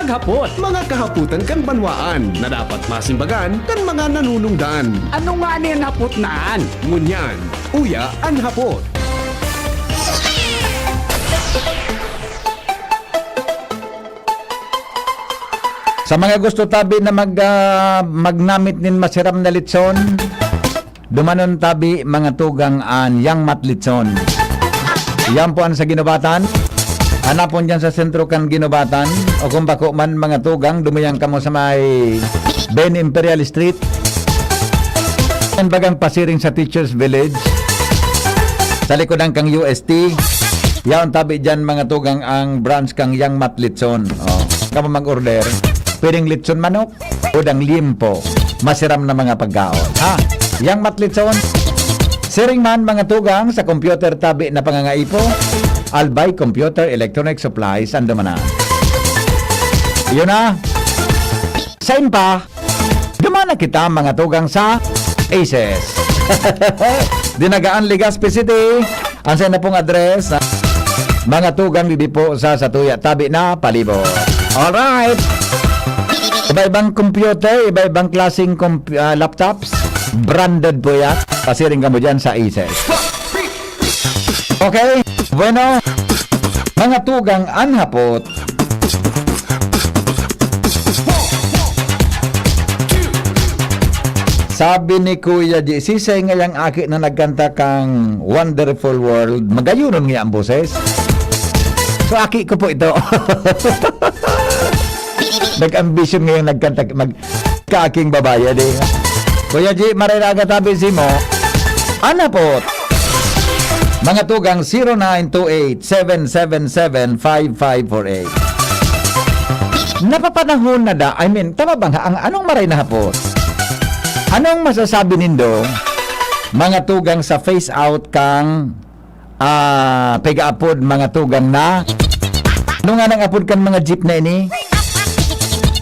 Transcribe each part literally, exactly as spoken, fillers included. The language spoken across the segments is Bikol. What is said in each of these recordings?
Hapot. Mga kahapotan kan banwaan na dapat masimbagan kan mga nanunungdan. Ano nga ni an hapot na an? Ngunyan, uya an hapot. Sa mga gusto tabi na mag, ah, magnamit nin masiram na litson, dumanon tabi, mga tugang, an Yang Matlitson. Yan po an sa Guinobatan. Hanapon diyan sa sentro kan Guinobatan. O kung bako man, mga tugang, dumuyan kamo sa may Ben Imperial Street. Yan bagang pasiring sa Teachers Village. Sa likodan kang U S T. Yaon tabi diyan, mga tugang, ang branch kang Yang Matlitson. O, kamo mag-order. Pwedeng litson manok, udang liempo, masiram na mga pagkaon. Ha? Yang Matlitson, siring man, mga tugang, sa computer tabi na pangangaipo, Albay Computer Electronic Supplies and Dumanan. Yun na. Sain pa, duman na kita, mga tugang, sa Aces. Dinagaan, Legazpi City. Ang sa na pong address, ah, mga tugang, didi po sa Satuya, tabi na palibot. Alright. Iba-ibang computer, iba-ibang klaseng comp-, ah, laptops. Branded po yan. Pasiring kamo dyan sa Aces. Okay? Bueno, mga tugang, an hapot. Sabi ni Kuya G, sisay ngayang aki na nagkanta kang Wonderful World, magayunon nga ang boses. So, aki ko po ito. Nag-ambisyon ngayang nagkanta, mag-, kaaking babae, di. Kuya G, mariraga tabi si mo. An hapot. Mga tugang, zero nine two eight, seven seven seven, five five four eight. Napapanahon na da, I mean, tama ba nga ang anong maray na hapot? Anong masasabi nindo, mga tugang, sa phase out kang, ah, pigaapod, mga tugang, na? Ano nga nang apod kan mga jeep na ini?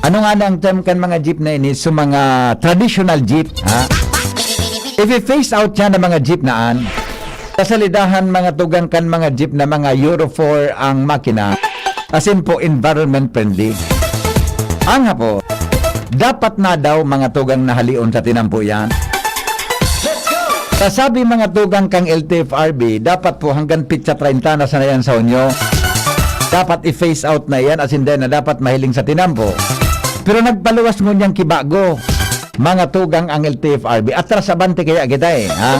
Ano nga na ang term kan mga jeep na ini? So, mga traditional jeep, ha? If i-phase out siya ng mga jeep na an, kasalidahan, mga tugang, kan mga jeep na mga Euro four ang makina, asin po environment friendly. Ang hapo, dapat na daw, mga tugang, na halion sa tinampo yan. Kasabi, mga tugang, kang L T F R B, dapat po hanggang pitsa treinta na sana yan sa Hunyo. Dapat i-phase out na yan, asin dahil na dapat mahiling sa tinampo. Pero nagpaluwas ngunyan kibago, mga tugang, ang L T F R B. Atras abante kaya kita eh, ha?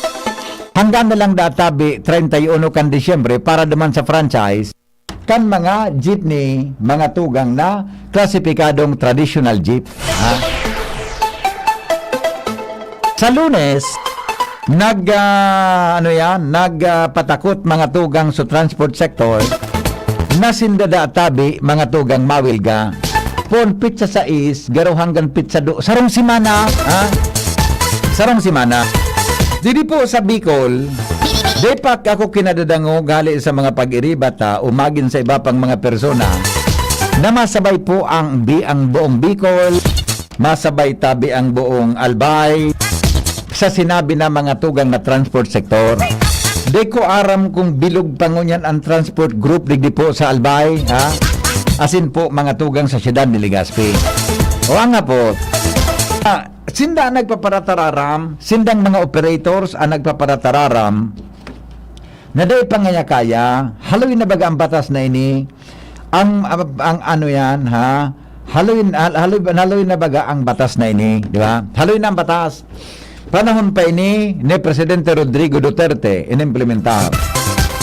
Hanggang na lang databi, treinta y uno kan Disyembre para duman sa franchise kan mga jeepney, mga tugang, na klasipikadong traditional jeep, ha? Sa Lunes, nag, ah, ano yan, nag, ah, patakot, mga tugang, sa transport sector na sinda databi, mga tugang, mawilga. Pon pitsa sais, garo hanggang pitsa do, sarong semana, ha? Sarong semana. Didi po sa Bicol, di pa ako kinadadangog hali sa mga pag-iribat, ha, o magin sa iba pang mga persona na masabay po ang bi-, ang buong Bicol, masabay tabi ang buong Albay sa sinabi na, mga tugang, na transport sector. Di ko aram kung bilog pa ngunyan ang transport group digdi po sa Albay, ha? Asin po, mga tugang, sa siyudad ni Legazpi. O, ang nga po, ah, sinda nagpaparatararam, sindang mga operators ang nagpaparatararam na dai pa ngaya kaya, haloy na baga ang batas na ini, ang, ang, ang ano yan, ha? Haloy, hal-, haloy, haloy na baga ang batas na ini, di ba? Haloy na ang batas. Panahon pa ini ni Presidente Rodrigo Duterte inimplementar.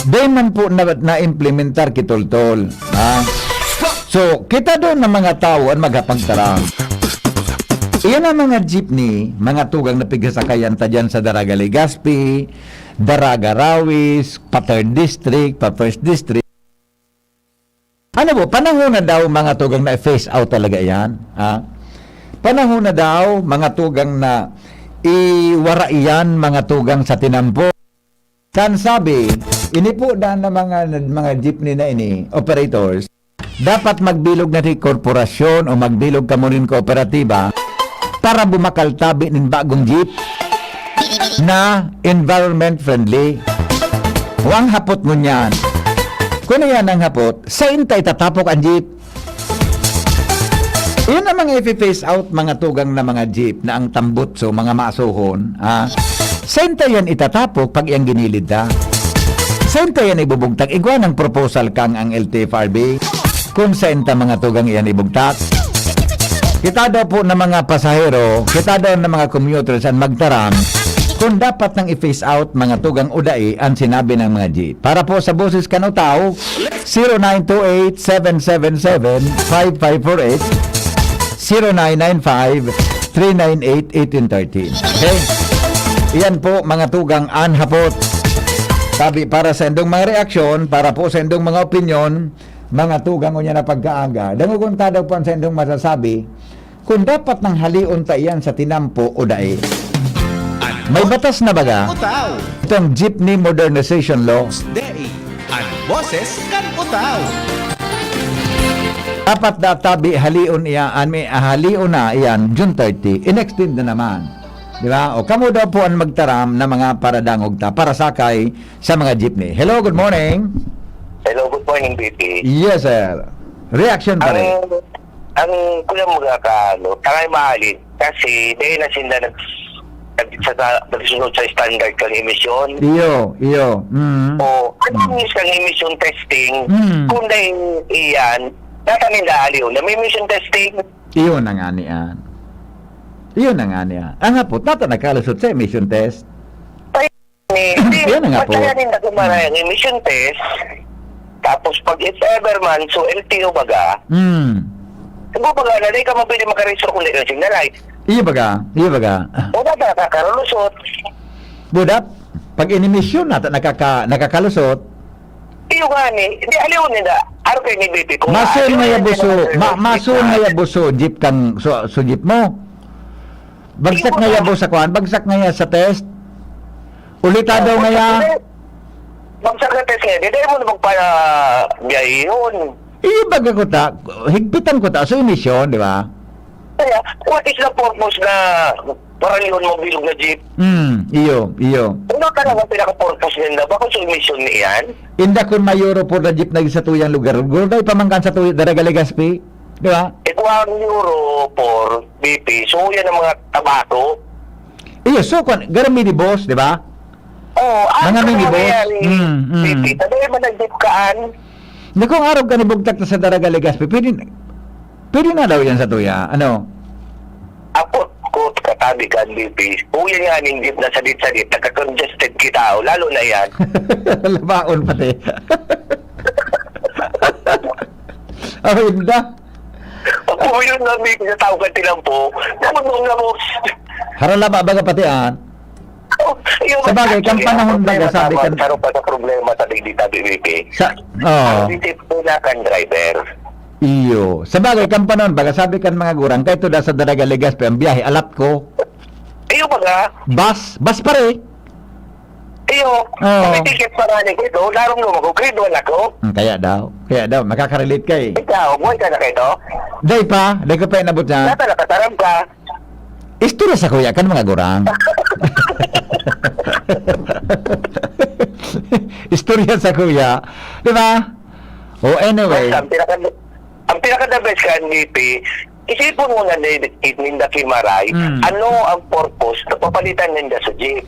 Di man po na, na-implementar kitultol, ha? So, kita doon ng mga tao ang maghapagtarang. Iyan ang mga jeepney, mga tugang na pigsasakayan ta dyan sa Daraga Legazpi, Daraga Rawis, pa third district, pa first district. Ano po, panahon na daw, mga tugang, na phase out talaga yan, ha? Panahon na daw, mga tugang, na iwara iyan, mga tugang, sa tinampo. Kan sabi, ini po daan na mga, mga jeepney na ini, operators, dapat magbilog na si korporasyon o magbilog kamo nin kooperatiba para bumakal tabi nin bagong jeep na environment friendly. O ang hapot ngunyan. Kung yan ang hapot, sain ta itatapok ang jeep? Yan ang mga ifi-phase out, mga tugang na mga jeep na ang tambutso, mga masohon, ha? Sain ta yan itatapok pag iyang ginilid ta? Sain ta yan ibubugtak? Igwa ng proposal kang ang L T F R B kung sain ta mga tugang iyan ibugtak. Kita daw po na mga pasahero, kita daw na mga commuters ang magtaram kung dapat nang i-phase out mga tugang o dai ang sinabi ng mga jeep. Para po sa boses kan Utaw, zero nine two eight, seven seven seven, five five four eight, zero nine nine five, three nine eight, eighteen thirteen. Okay? Iyan po, mga tugang, an hapot. Sabi, para sa indong mga reaksyon, para po sa indong mga opinyon, mga tugang, unya na pagkaaga, dangogon ta daw po ang sa indong masasabi, kung dapat nang halion ta iyan sa tinampo o dai. May batas na baga? Utaw. Itong Jeepney Modernization Law. Dei, an boses kan Utaw. Dapat databi halion iyan, may halion na iyan, June thirty, in-extend na naman. Di ba? O kamo daw po ang magtaram na mga paradangog ta, parasakay sa mga jeepney. Hello, good morning. Hello, good morning, B P. Yes, sir. Reaction pa rin. Ang, ang kulang mga ka, ano, tangay mahalin. Kasi dahil na sila nag-, nag-, sa, sa, nagsusunod sa standard kang emisyon. Iyo, iyo. Mm. O, ano ang isang emission testing? Mm. Kung dahil iyan, nasa nila aliw na may emission testing. Iyo na nga ni an. Iyo na nga ni an. Ang hapot, nata nagkalusot sa emission test. Ni, di, Yan na nga po. Pagkaya ninda kumara ang emission test, tapos pag if ever man, so L T O baga, Hmm. Kung baga na, di ka mabili makarehistro kung di ka signalize. Iyo baga, iyo baga. O na ba, nakakalulusot. Buda, pag inimisyon na, nakaka-, nakakalusot. Iyo nga ni, di aliw nila. Aro kay ni B P ko. Masun nga yabuso, ma-, masun nga yabuso, jeep kang, so, so jeep mo. Bagsak nga ya, boss, sa kuan, bagsak nga ya sa test. Ulita daw nga ya. Bagsak na test nga, di dahil mo na magpabiyahihon. Iyo, baga ko ta, higpitan ko ta, so emission, di ba? Kaya, what is the purpose na paralihon mo bilog na jeep? Hmm, iyo, iyo. Ano talaga pinaka-purpose ninda? Bakit sa emission niyan? Inda kun may Euro four na jeep na sa tuyang lugar, gurday pamangkan sa tuyang Daraga Legazpi, di ba? E, kung ang Euro four, B P. So, yan ang mga tabako. Iyo, so, kung, gara minibus, di ba? Oo, ah, mga minibus. Yan, eh, Mm, mm. B P, tabi, managdip kaan. Na kung arog ka ni bugtak na sa Daraga Legazpi, pwede, pwede na daw yan sa tuya. Ano? Ako, ko, katabi ka, B P. Kuya nga ning jeep na sadit-sadit, nagka-congested kita, oh, lalo na yan. Labaon pati. Oh, inda. Pag pumilot na may pinatawag ka tinampo, naman mo nga mo. Haralaba, baga pati, ah. Oh, yung Sa bagay, kan actually, ang panahon, baga, problema sabi tama, kan saro pa sa problema sa digdi tabi, B P. Sa, oh. Ang disip ko na kan driver. Iyo. Sa bagay, kan panahon, baga, sabi kan mga gurang, kay to da sa Daraga Legazpi, ang biyahe, alat ko. Iyo, baga. Bus, bus pa rin. Iyo, Oo. May ticket pa nga ni Guido, larong lumago, grade one ako. Hmm, kaya daw. Kaya daw, makaka-relate ka eh. Ikaw, buhay ka na kayo to? Day pa, day ko pa inabot niya. Nata nakataram ka. Istorya sa kuya, kan mga gurang. Istorya sa kuya. Di ba? O, anyway. Basta, ang pinaka-, ang pinaka-the best ka, N D P, isipon mo na, David, ninda Kimaray, Mm. ano ang purpose na papalitan ninda sa jeep?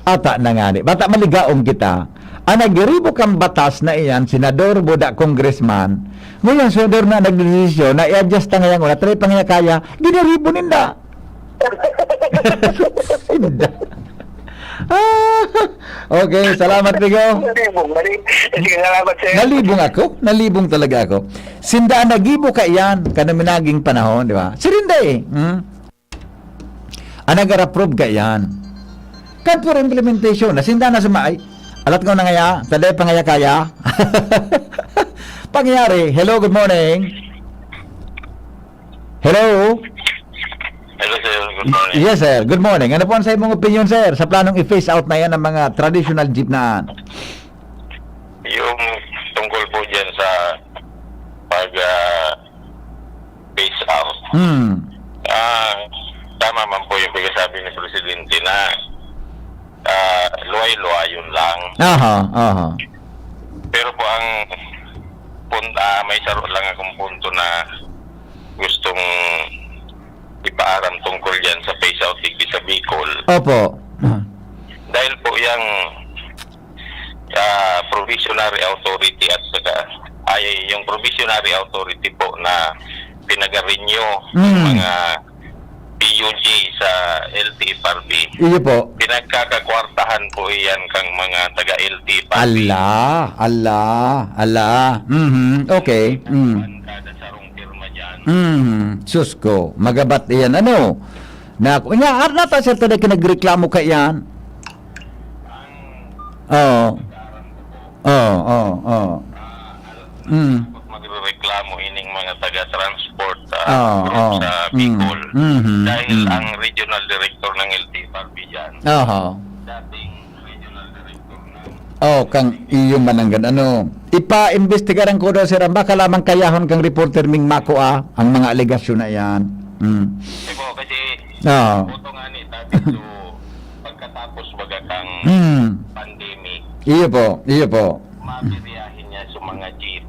Ata na nga ni. Bata maligaong kita. Ang nagiribo kang batas na iyan, senador, buda, congressman. Ngayon, senador na nagdesisyon na i-adjust na ngayon, wala tayo pangayakaya, giniribo ninda. Inda. Ah, okay, salamat, Rigo. Nalibong, mali. Sige, salamat, sir. Nalibong ako. Nalibong talaga ako. Sinda ang nagibo ka iyan, kanaminaging panahon, di ba? Sirinda eh. Hmm? Ang nag-approve ka iyan. Kan for implementation, na sinda na suma-, ay, alat ko na ngaya, tade pangaya kaya. Pangyayari, hello, good morning. Hello? Hello, sir. Good morning. Yes, sir. Good morning. Ano po ang sa imong opinion, sir, sa planong i-phase out na yan ng mga traditional jeep na? Yung tungkol po dyan sa pag, ah, phase out. Hmm. Ah, tama man po yung pagkasabi ni Presidente na, ah, luway-luwayon lang. Aha, aha. Pero po ang pun-, ah, may saro lang akong punto na gustong tungkol yan sa phase out digdi sa Bicol. Opo. Dahil po yung ah, provisionary authority at saka, ay, yung provisionary authority po na pinag-renew ng Mm. mga P U G sa L T F R B. Iyo po. Pinagkakakwartahan po iyan kang mga taga L T F R B. Ala, ala, ala. Mhm, okay. Mm. Kada sarong pirma dyan. Mhm. Sus ko, magabat iyan. Ano? Na, nga, ar-, nata, sir, taday ka nagreklamo ka iyan? Oo. Oo, oo, oo. Mm. Magrereklamo ining mga taga-transport, ah, Oo, group oo. sa Mm. Bicol. Mhm, Dahil mm. ang regional director ng L T F R B dyan, Oho. dating regional director ng Oh, kang iyo mananggad, ano, ipa-imbestigaran ko daw, sir, ang baka lamang kayahon kang reporter ming makua ang mga alegasyon na iyan. Mm. Kasi po, kasi Oo. Boto nga ni Tati Lu, pagkatapos baga kang Mm. pandemic, Iyo po, iyo po. mabibiyahe niya sa mga jeep.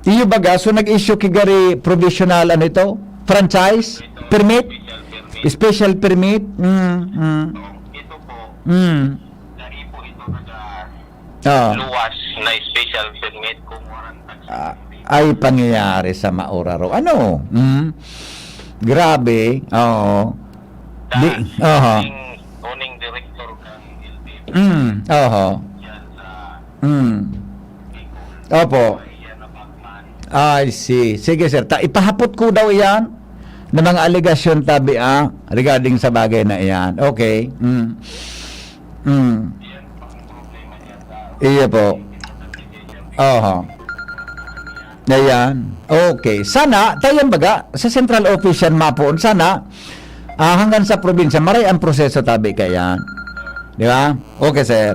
Iyo baga, so nag-issue ki gari provisional, ano ito? Franchise? Ito, Permit? special permit. Special permit? Mm, mm. So, ito po, Mm. naipo ito na Ah. luwas na special permit kung warang Ah, ay pangyayari sa Mauraro. Ano? Mm. Grabe. Oo. Di, Sa aha. uning, uning direktor kang L T F Mm, oho. dyan sa Mm. Bicol. Opo. Maria na Pacman. I see. Sige, sir. Ta, ipahapot ko daw iyan ng mga alegasyon, tabi, ah, regarding sa bagay na iyan. Okay. Mm. Mm. Iyo po. Oho. Ayan. Okay. Sana, tayan baga, sa central office yan mapoon. Sana, ah, hanggang sa probinsya, maray ang proseso tabi kaya. Di ba? Okay, sir.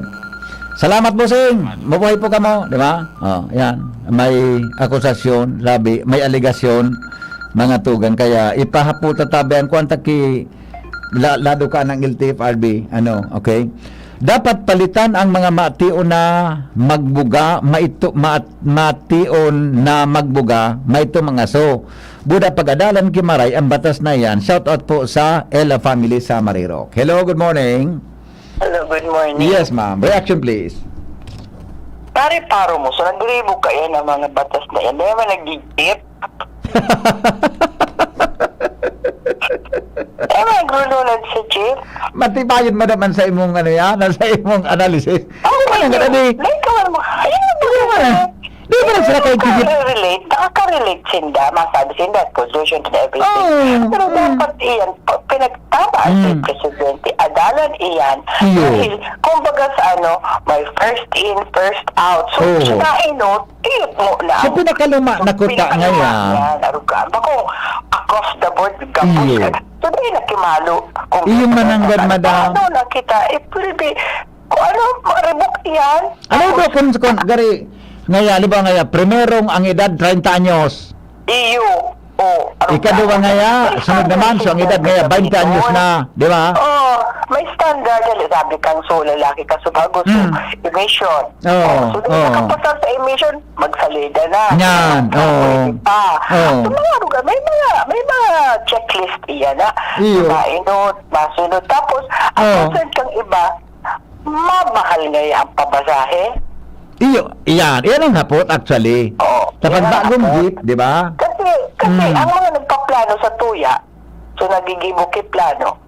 Salamat, bossing. Mabuhay po kamo, di ba? Oh, yan. May akusasyon, labi, may alegasyon, mga tugang. Kaya ipahaputa tabi ang kwanta ki la-, lado ka ng L T F R B, ano, okay? Dapat palitan ang mga mation na magbuga, maito, ma-, mation na magbuga, maito mga so. Buda pag-adalan ki maray ang batas na yan. Shout out po sa Ella family sa Marirok. Hello, good morning. Hello, good morning. Yes, ma'am. Reaction, please. Pare, paro mo. So, naglibog ka yan ang mga batas na yan. Di naman nag-jeep. Di naman naglulunod sa jeep. Matibayon mo naman sa imong, ano yan, sa imong analysis. Okay, Ano nga, yun. Adi? Like, ka mo. Ayun, Di ba? Di ba sila kay Gigit? Nakaka-relate, nakaka-relate sinda, masabi sinda, position and everything. Oo. Pero Mm. dapat iyan, pa-, pinagtama ang Mm. presidente, adalan iyan. Iyo. Dahil, kumbaga sa ano, may first in, first out. So, Oo. sa nainot, iyot mo na So, ang pinakaluma na kuta pinakaluma ngayon. Yan, aruga. Bakong across the board, gabos Iyo. ka. So, di na kimalo. Kung Iyo mananggad, madam. Ano na kita, eh, pwede, kung ano, maribok yan. Ano Tapos, ba kung, kung gari, ngaya, halimbawa ngaya, primerong ang edad, treinta anyos. Iyo. Oh, ano Ikaduwa ba? ngaya, Ay, sunod ano naman, so ang edad ngaya, baynte anyos na, di ba? Oh, may standard. Dali, sabi kang so, lalaki ka, so bago, so, Mm. emission. Oo, Oh, so, di oo. nakapasar sa emission, magsalida na. Yan, oo. Pwede pa. Oo. So, mga lugar, may mga, may mga checklist iyan na Iyo. mainot, masunod. Tapos, ang Oo. concern kang iba, mamahal ngayon ang pabasahe. Iyo, iyan. Iyan ang hapot, actually. Oo, Sa iyan ang pagbagong hapot. jeep, di ba? Kasi, kasi Mm. ang mga nagpaplano sa tuya, so nagigibo ki plano,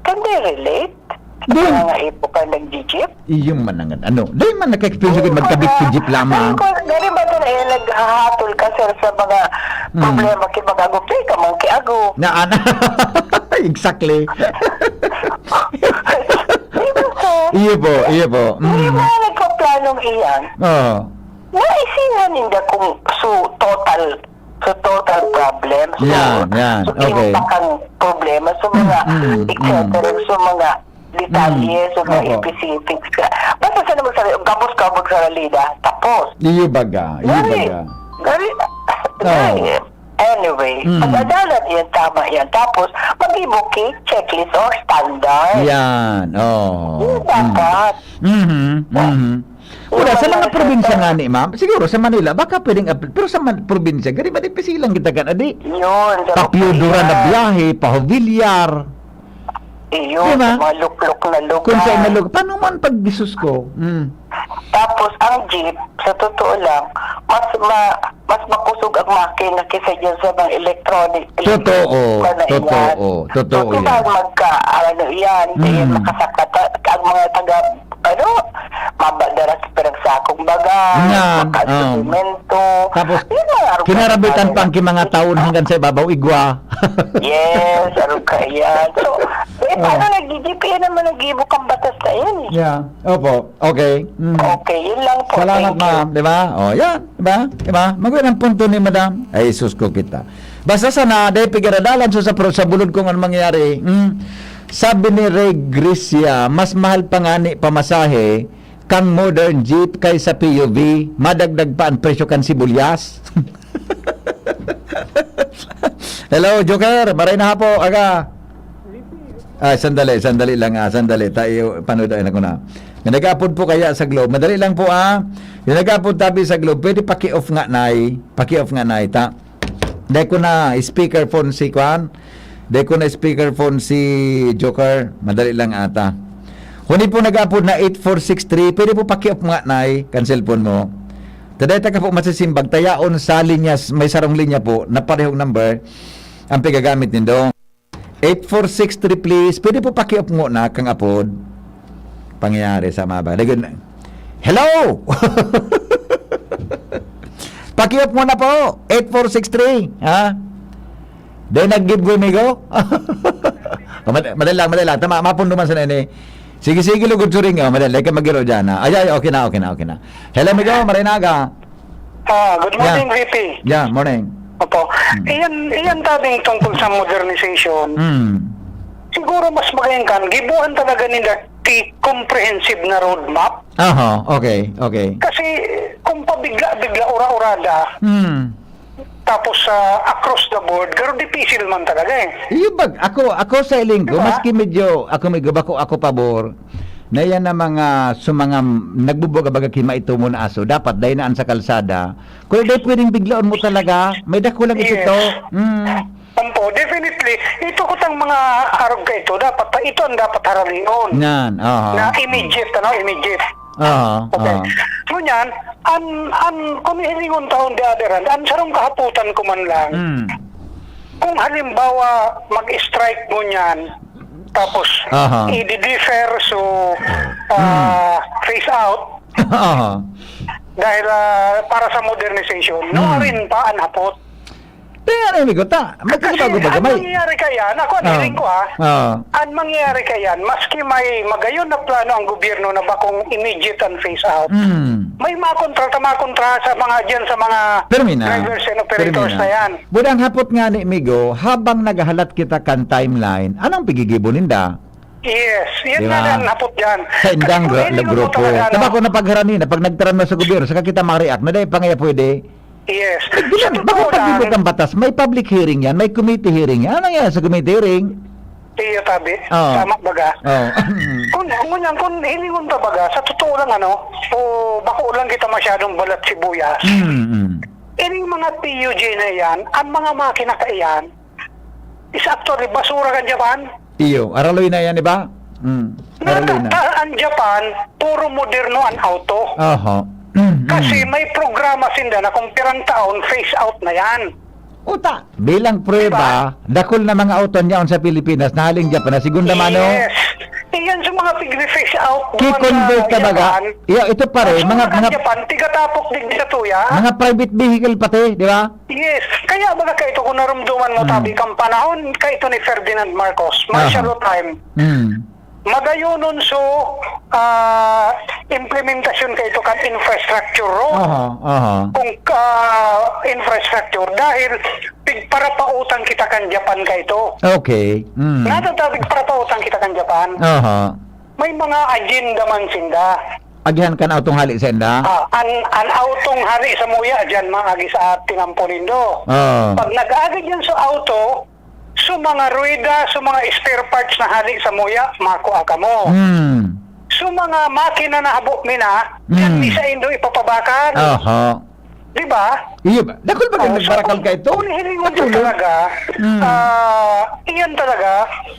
can they relate? Di. Mga nga ipo ka nag-jeep? Iyong manangan. Ano? Di man naka-experience ko Oo, magkabit ka na. Sa jeep lamang. Ay, ko, gani ba ito na yan, naghahatol ka, sir, sa mga Mm. problema ki mag-ago? Di ka man ki ago. Na, ana. Exactly. Di ba, sir? Iyo po, iyo po. Di Mm. ba nagpaplanong iyan? Oo. Naisihan ninda kung so total, so total problem, so, Yan, yan. so Okay. impact ang problema, so mga Mm, mm, et cetera, mm. so mga detalye, Mm. so mga Opo. specifics ka. Basta sa naman sabi, gabos ka, magsaralida, tapos. Iyo baga, iyo Gari, baga. gari, Oo. gari. Anyway, Mm. pag-adalan yan, tama yan. Tapos, mag-ibo ki checklist or standard. Yan, oo. Yun Mm. dapat. Mhm, mhm. Wala, sa mga Wala, probinsya sir. Nga ni, ma'am, siguro sa Manila, baka pwedeng apl-, pero sa man-, probinsya, gari madipisilan kita kan, adi, Yun, sa papiyuduran na Rupia. Biyahe, Pahubilyar. Yun, Diba? sa mga luklok na lugar. Kung sa inalog, paano man pag Jesus ko? Mm. Tapos, ang jeep, sa totoo lang, mas ma, mas makusog ang makina kaysa dyan sa mga electronic. Totoo, Ano yan? totoo, totoo So, diba, yan. magka, ano yan, kaya Mm. makasakata, ang mga taga, ano, mabadara sa pinagsakong baga, Yan, makasimento. Tapos, Yun ang araw kinarabitan ko pa ang mga taon hanggang sa ibabaw igwa. Yes, ano ka yan? So, eh, paano Oh. nag-G P N naman nag-ibo kang batas na yan eh? Yeah, opo. Okay. Mm. Okay, yun lang po. Salamat, Thank you. Ma'am. Di ba? O, yan. Di ba? Di ba? Maganda ang punto ni Madam. Ay, sus ko kita. Basta sana, dahil pigiradalan so sa, pro- sa bulod kung ano mangyayari. Mm. Sabi ni Ray Gricia, mas mahal pa nga ni pamasahe kang modern jeep kaysa P U V. Madagdag pa ang presyo kan sibuyas. Hello, Joker. Maray na hapo, aga. Ah, sandali, sandali lang, ah, sandali. Tayo, panood na ko na. Yung nag-upload po kaya sa Globe. Madali lang po, ah. Yung nag-upload tabi sa Globe, pwede paki-off nga, Nay. Paki-off nga, Nay, ta. Dahil ko na speakerphone si Kwan. Dahil ko na speakerphone si Joker. Madali lang ata. Huni po nag-upload na eight four six three. Pwede po paki-off nga, Nay, kan cellphone mo. Taday ta ka po masisimbag. Tayaon sa linya, may sarong linya po na parehong number ang pigagamit nindo. Eight four six three, please. Pwede po paki-off muna kang apod. Pangyayari sa maba. Dagon na. Hello! Paki-off muna po. Eight four six three. Ha? Dahil nag-giveaway, migo? Oh, mad- madali lang, madali lang. Tama, mapundo man sa nene. Sige, sige, lugod suring. Oh, madali. Like, magiro dyan, ha? Ay, ay, okay na, okay na, okay na. Hello, migo. Marinaga. Ah, good morning, V P. Yeah, morning. Opo. Iyan, iyan tabing tungkol sa modernization. Mm. Siguro mas magayon kan, gibuhan talaga ninda ti comprehensive na roadmap. Aha, okay, okay. Kasi kung pabigla-bigla, ura-urada, Mm. tapos ah, across the board, pero dipisil man talaga eh. Iyo bag, ako, ako sa iling ko, Diba? Maski medyo, ako medyo bako, ako pabor, na yan ang mga, sa mga nagbubuga-baga kay maito mo na aso, dapat dahil naan sa kalsada. Kung di pwedeng biglaon mo talaga, may dakulang Yes. epekto. Mm. Ampo, definitely, ito kutang mga arog ka ito, dapat, ito ang dapat haralion. Yan, aha. Na immediate, ano, immediate. Aha, Okay. aha. Ngunyan, an, an, kung hilingon taon di aderan, an sarong kahaputan ko man lang, Mm. kung halimbawa mag-strike mo niyan, tapos Aha. i-defer, so ah, phase out, Aha. dahil ah, para sa modernization, no, Hmm. rin pa an hapot. Kaya ano, amigo, ta, Kasi magkakabago ba ang gamay? mangyayari kaya, naku, ang Ah. hiling ko ah, Ah. ang mangyayari kaya, maski may magayon na plano ang gobyerno na bakong immediate ang phase out, Mm. may makontra, makontra sa mga dyan, sa mga Pero may na. drivers and Pero operators may na yan. Budang hapot nga ni, amigo, habang naghahalat kita kan timeline, anong pigigibo ninda? Yes, yan Di nga ba? ang hapot dyan. Sa indang Kasi gru- kung na hindi mo grupo. talaga, ano, Tabako na pagharani na pag nagtaram na sa gobyerno, saka kita ma-react na dahil pa nga pwede. Yes. Di Sa ba, totoo bakit pag lang, ang batas? May public hearing yan, may committee hearing yan. Ano nangyayari sa committee hearing? iyo tabi. Oo. Tama baga. Oh. Kung, kung yan, kung hilingon ta baga, sa totoo lang ano, o bako lang kita masyadong balat sibuyas. Mm, mm. Ining mga P U G na yan, ang mga makina ka iyan, is actually basura kan Japan. Iyo, araloy na yan, di ba? Mm. Araloy na. Nata-, ang Japan, puro moderno ang auto. Oho. Mm, mm. Kasi may programa sinda na kung pirang taon, phase out na yan. Uta, bilang prueba, dakul na mga auto niyaon sa Pilipinas na haling Japan na segunda mano. Yes. Iyan sa mga pigre-phase out naman Ki-convert sa ka baga? Japan. Iyo, ito pa rin, Ang mga, mga mga, Japan, tigatapok digdi sa tuya. mga private vehicle pati, di ba? Yes. Kaya baga ka ito kung narumduman mo Hmm. tabi kang panahon ka ito ni Ferdinand Marcos, Aha. Marshall time. Hmm. Magayonon so ah, implementasyon ka ito kan infrastructure road. Aha, aha. Kung ka infrastructure dahil pigparapautang kita kan Japan ka ito. Okay. Mm. Natatabig parapautang kita kan Japan. Aha. May mga agenda man sinda. Agihan kan autong hali sa inda? Ah, an, an autong hali sa muya dyan, maagi sa tinampo nindo. Ah. Pag nag-agi dyan sa auto, so mga rueda, so mga spare parts na hali sa muya, makua ka mo. Hmm. So, Yung mga makina na habo mi na, yan Mm. mi saindo ipapabakal. Aha. Di ba? Iyo ba? Dakul ba Oo, so, nagbarakal kung, ka ito? kung hilingon ka Dakul. talaga, Mm. ah, iyan talaga,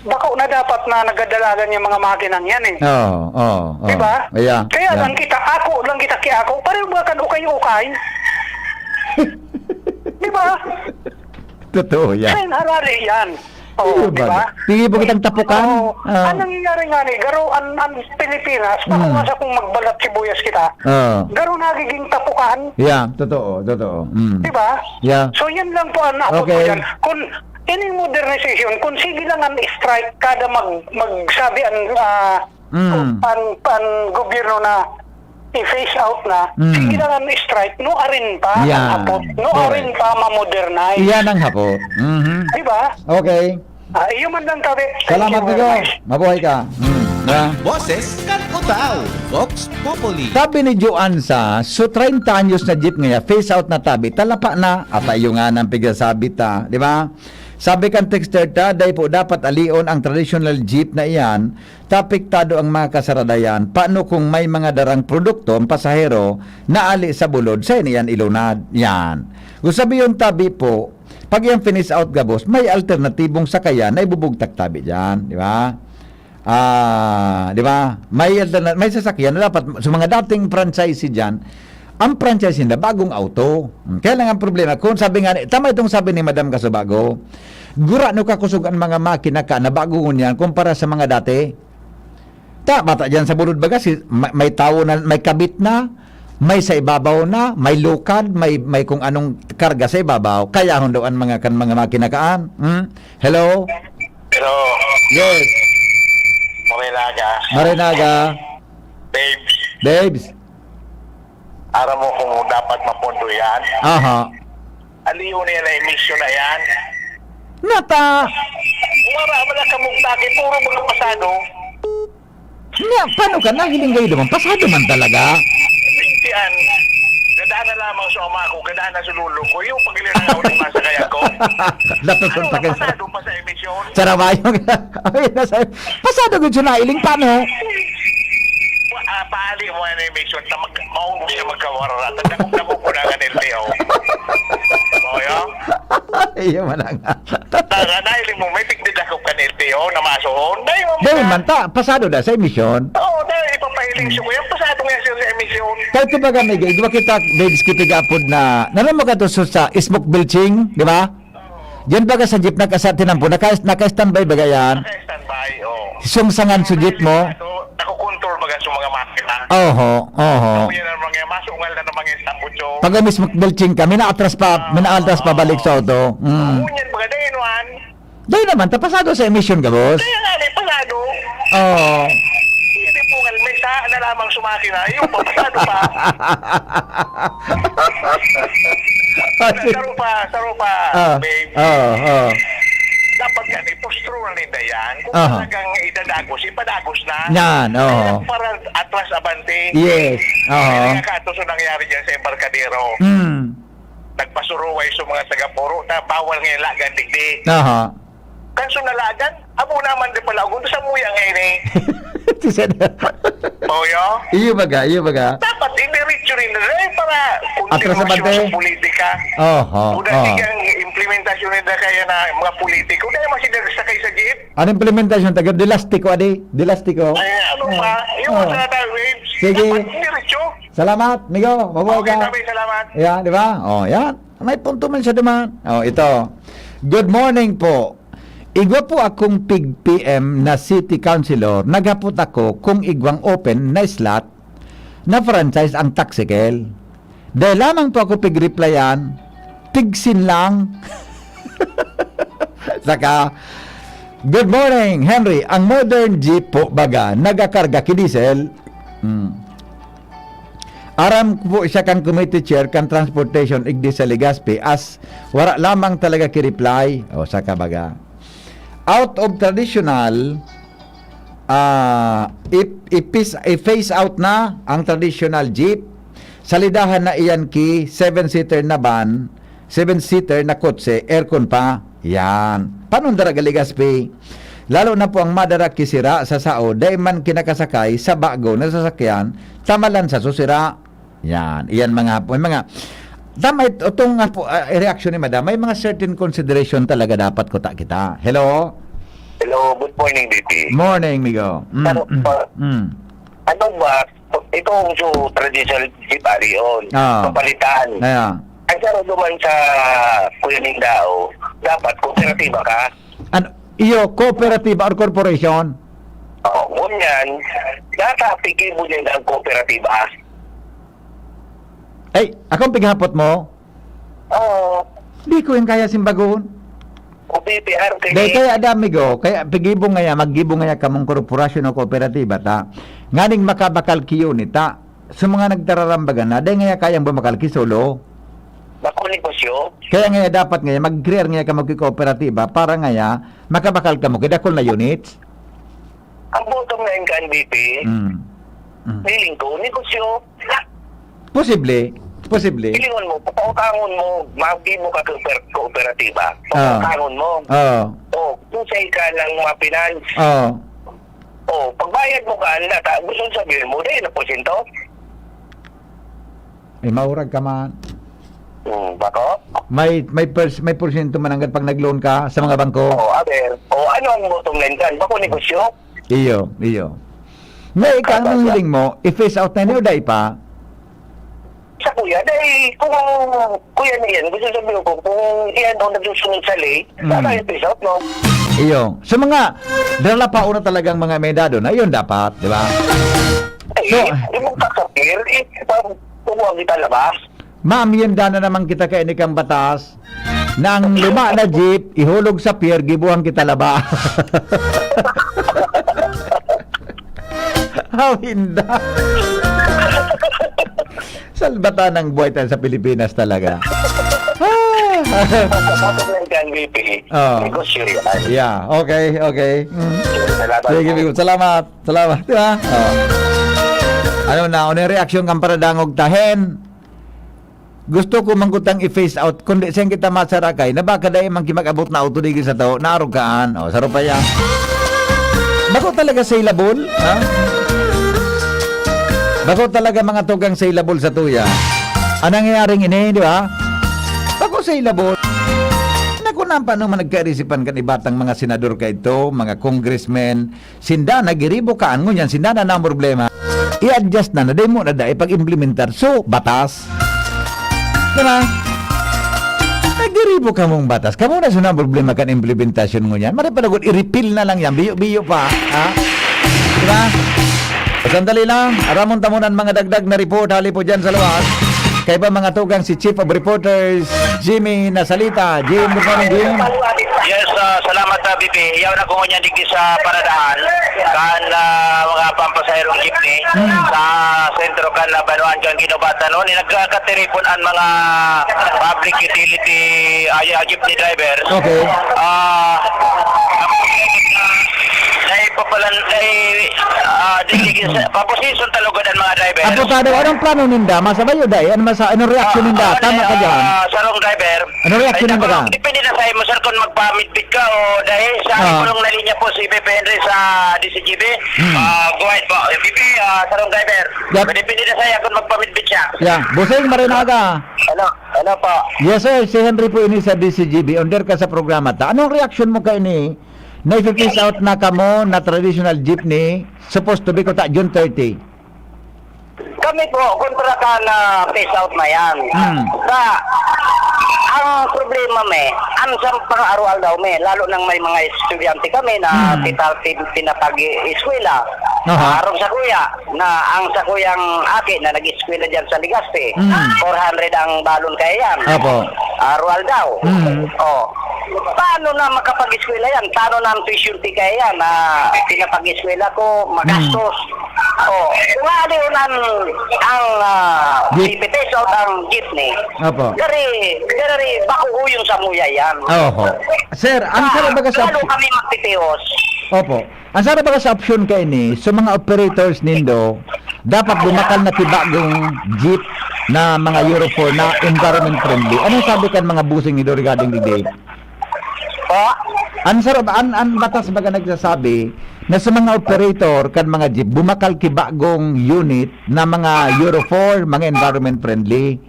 bako na dapat na nagadalagan yung mga makinang yan eh. Oo, oo, oo. Di ba? Yeah, Kaya yeah. lang kita, ako lang kita ki ako, pareho ba kan ukay-ukay? Di ba? Totoo yan. Sa harari yan. Oo, Iyo di ba? ba? Sige po kitang tapukan. Oo. Ah. Ang nangyayari nga ni, garo, ang, ang Pilipinas, bako Mm. nga sa kung magbalat sibuyas kita, Ah. garo nagiging tapukan. Yeah, totoo, totoo. Mm. Di ba? Yeah. So, yan lang po ang naabot ko Okay. dyan. Kung ining modernization, kung sige lang ang strike, kada mag, magsabi ang, ah, Mm. ang, ang gobyerno na i-phase out na, Mm. sige lang ang strike, no, arin pa, Yeah. ang hapot, no, Correct. arin pa, ma-modernize. Iyan ang hapot. Mhm. Di ba? Okay. Ah, iyo man lang, tabi. Thank Salamat, you very Migo. much. Mabuhay ka. Mm. Yeah. Boses kan Utao, Vox Populi. Sabi ni Joanne sa, so treinta anyos na jeep ngaya, phase out na tabi, talapa na, ata iyo nga nang pigsasabi ta, di ba? Sabi kan texter ta, dai po dapat alion ang traditional jeep na iyan, ta apektado ang mga kasaradayan. Paano kung may mga darang produkto ang pasahero na ali sa bulod, sa iyan ilunad? Yan. Kung sabi yun, tabi po, pag yan finish out gabos, may alternatibong sakayan na ibubugtak tabi dyan, di ba? Ah, di ba? May alternate, may sasakyan na dapat sa mga dating franchisee diyan, ang franchise nila bagong auto. Hmm, kaya lang ang problema, kung sabi nga ni, tama itong sabi ni Madam Kasubago, gura no kakusog ang mga makina ka na bago ngunyan kumpara sa mga dati. Ta, bata diyan sa bulod baga, si, may, may tawo na, may kabit na, may sa ibabaw na, may lukad, may, may kung anong karga sa ibabaw. Kaya daw ang mga kan mga makina kaan. Hmm? Hello? Pero, Yes. Marinaga. Marinaga. Babes, Babes. Aram mo kung dapat mapondo yan? Aha. Aliyo na yan na emisyon na yan. Nata. Wala, wala ka mong taki. Puro mga pasado. Nga, paano ka nahiling kayo naman? Pasado man talaga. Bintian. Kadaan na lamang sa ama ko, kadaan na sa lolo ko. Yung pagilin ng awit masakay ako. Dapat Ano, sa tagal. Pasado pa sa emisyon? Sarabayo. Ay, nasa, pasado gud siya nailing, paano? Ah, paali mo ang emission, ta mag-, maubos siya magkawara. Tanda kong nakukulangan L T O. Oyo? Iyo man ang Tara, dahil mo, may tigdidakop ka ng L T O na masuhon. Dahil mo Dahil na. man ta, pasado na sa emisyon. Oo, dahil ipapahiling siya ko. Yung pasado nga siya sa emisyon. Kahit kumbaga, may igwa kita, Babes, kipigapod na, nanon mo ka to sa, sa smoke belching, di ba? Diyan baga sa jeep, naka-, sa tinampo, naka-, naka-standby baga yan? Naka-standby, oo. Sungsangan sa jeep mo? So, nakukontrol baga sa mga makina. Oho, oho. Kaya na mga masungal na naman yung tambutso. Pag mismo belching ka, minaatras pa, minaatras pa balik sa auto. Mm. Oo, yan, baga dahil, Juan. Dahil naman, tapasado sa emission ka, boss? Kaya nga, may pasado. Oo. Hindi po, may sa na lamang sumakina. Yung pa, pasado pa. Ah, sige. Saro pa, saro pa, Ah, babe. Oo, oo. Dapat yan, ipostro na ninda yan. Kung Aha. talagang idadagos, ipadagos na. Yan, oo. Kaya para atras abante. Yes, oo. Kaya nga kato sa nangyari dyan sa embarkadero. Mm. Nagpasuruway sa mga taga-Poro na bawal ngayon lagan digdi. Aha. Kanso nalagan, abo naman di pala, kung sa muya ngayon eh. Sisad. Oyo? Iyo baga, iyo baga. Dapat, idiretso rin na rin para Atras sa kontinusyon bante. Sa politika. Oho, Kung dati oho. kang implementasyon nila kaya na mga politiko, dahil mas sila sakay sa jeep. Ano implementasyon? Taga Delastiko, adi? Delastiko? Ay, ano Oh. pa? Yung Oh. sa waves, Sige. dapat diretso. Salamat, migo. Mabuhay Okay, ka. sabi, salamat. Yan, di ba? Oh, yan. May punto man siya duman. Oh, ito. Good morning po. Igwa po akong pig P M na city councilor. Naghapot ako kung igwang open na slot na franchise ang Taxikel. Dahil lamang po ako pig-replyan, tigsin lang. Saka, "Good morning, Henry. Ang modern jeep po baga, nagakarga ki diesel?" Hmm. Aram ko po siya kan committee chair kan transportation igdi sa Legazpi as wara lamang talaga ki-reply. O, saka baga. Out of traditional, ah, i-, i-phase, i-phase out na ang traditional jeep. Salidahan na iyan ki seven-seater na van, seven-seater na kotse, aircon pa. Yan. Paano dara ga Legazpi? Lalo na po ang madara ki sira sa sao, dai man kinakasakay sa bago na sasakyan, tamalan sa susira. Yan, iyan mga po, mga tama it-, itong nga po, ah, reaksyon ni Madam, may mga certain consideration talaga dapat kuta kita. Hello? Hello, good morning, B P. Morning, migo. Mm, Ano mm, pa? mm. Ano ba, itong so traditional jeep ari on, Ah. Papalitan. Ayan. Ang saro duman sa Kuya Nindao, dapat kooperatiba ka. Ano, iyo, kooperatiba or corporation? Oo, ngunyan, nasa aplikable niya ang kooperatiba. Ay, akong pighapot mo? Oo. Di ko yung kaya simbagon. O P P R, kaya Dahil kaya dami go, kaya pigibo ngaya, maggibo ngaya kamong korporasyon o kooperatiba ta. Nganing makabakal ki unit ta. Sa mga nagtararambagan na, dahil ngaya kayang bumakal ki solo. Bako negosyo. Kaya ngaya dapat ngaya, mag-create ngaya kamo ki kooperatiba para ngaya, makabakal kamo ki dakul na units. Ang bottom line kan, B P, Mm. Mm. feeling ko, negosyo. Posible. Posible. Hilingon mo, papautangon mo, magi mo ka kooper-, kooperatiba. Ah. Papautangon mo. Oo. O, kung sa ka ng mga finance. Oo. O, pagbayad mo ka, ang lata, gusto sabihin mo, dahil na porsyento? Ay, maurag ka man. Hmm, bako? May, may pers-, may porsyento man hanggang pag nag-loan ka sa mga bangko? Oo, aber. O, ano ang bottom line kan? Bako negosyo? Iyo, iyo. Nga, ika, Kaya anong siya. hiling mo? I-phase out na niyo, dai pa? Sa kuya, dai, kung kuya na yan, gusto sabihin ko, kung iyan ang nagsusunod sa ley, Mm. baka i-phase out, no? Iyo. Sa mga, dala pa una talagang mga may edad na, yun dapat, di ba? Eh, So, yung magkakapir, eh, pag kumuha kita labas. Maamyenda na naman kita kay inikang batas na ang luma na jeep, ihulog sa pier, gibuhang kita laba. Hawinda. Salbatan ng buhay tayo sa Pilipinas talaga. Ah. Sa bottom line kan, B P, Oo. negosyo yan. Yeah, okay, okay. Mm. Salamat. Sige, salamat. Salamat. Di ba? Oh. Ano na, ano yung reaksyon kang paradangog tahen? Gusto ko manggutang i-phase out, kundi saan kita masarakay, na baka dai man ki mag-abot na auto digdi sa tao, naarog kaan. O, saro pa yan. Bako talaga saleable, ha? Bako talaga mga tugang saleable sa tuya. Ang nangyayaring ini, di ba? Bako saleable. Naku, nang paano man nagkairisipan kan ibatang mga senador ka ito, mga congressmen, Sinda nagiribo kaan, ngunyan sinda na ang problema. I-adjust na, na dai mo na dai pag-implementar. So, batas. Diba? Nagiribo kamong batas. Kamo na suna ang problema kan implementasyon ngunyan. Mari pa lagod, i-repeal na lang yan. Biyo-biyo pa. Ha? Diba? Sandali lang. Aramon ta muna ang mga dagdag na report. Hali po dyan sa luwas. Kaiba mga tugang si Chief of Reporters, Jimmy Nasalita. Jim, good morning, Jim. Yes, ah, salamat, ah, B P. Yaon ako ngunyan digdi sa paradahan kan, ah, mga pampasaherong jeepney Hmm. sa sentro kan, ah, Banwaan kan Guinobatan. No? Ni nagkakatiripon ang mga public utility, ah, yeah, jeepney drivers. Okay. Ah, dahil papalan-, dahil, ah, digdi sa, paposition talaga ang mga driver. Apo, Tado, anong plano ninda? Masabayo, dai? Ano masa-, anong reaksyon Ah, ninda? ano Tama na, ka dyan. ah, sarong driver. Anong reaksyon Ay, ninda ka? Depende na sa imo, sir, kung magpa-midbit ka o dahil sa Ah. kulong na linya po si P P Henry sa D C G B. Hmm. Ah, go ahead po. P P, ah, sarong driver. Yep. Depende na sa iya kung magpa-midbit siya. Yeah. Busing, marinaga. Hello, hello po. Yes, sir. Si Henry po ini sa D C G B. Under ka sa programa ta. Anong reaksyon mo kaini? Na ipi-phase out na kamo na traditional jeepney, supposed to be kuta June thirty. Kami po, kontra ka na phase out na yan. Hmm. Sa, ang problema, me, ang sa pang-araw-araw, me, lalo nang may mga estudyante kami na Hmm. kita-, pin-, pinapag-eskwela. Aha. Arog sa kuya, na ang sa kuyang aki na nag-eskwela dyan sa Legazpi, Hmm. four hundred ang balon kaya yan. Apo. Araw-araw. Hmm. Oh. Paano na makapag-eskwela yan? Paano na ang tuition fee kaya yan? Na pinapag-eskwela ko, magastos. Hmm. Oh, kung ano yun ang, ang, ah, Jeep. P P peso ang jeepney. Opo. Dari, dari, bako uyong sa muya yan. Oho. Sir, ang Ah, sarap baga sa lalo option kami magtitios. Opo. Ang sarap baga sa option kaini, sa mga operators nindo, dapat bumakal na ti bagong jeep na mga Euro four na environment friendly. Anong sabi kan mga busing nindo regarding digdi? An saro-, an, an batas baga nagsasabi na sa mga operator kan mga jeep, bumakal ki bagong unit na mga Euro four, mga environment friendly.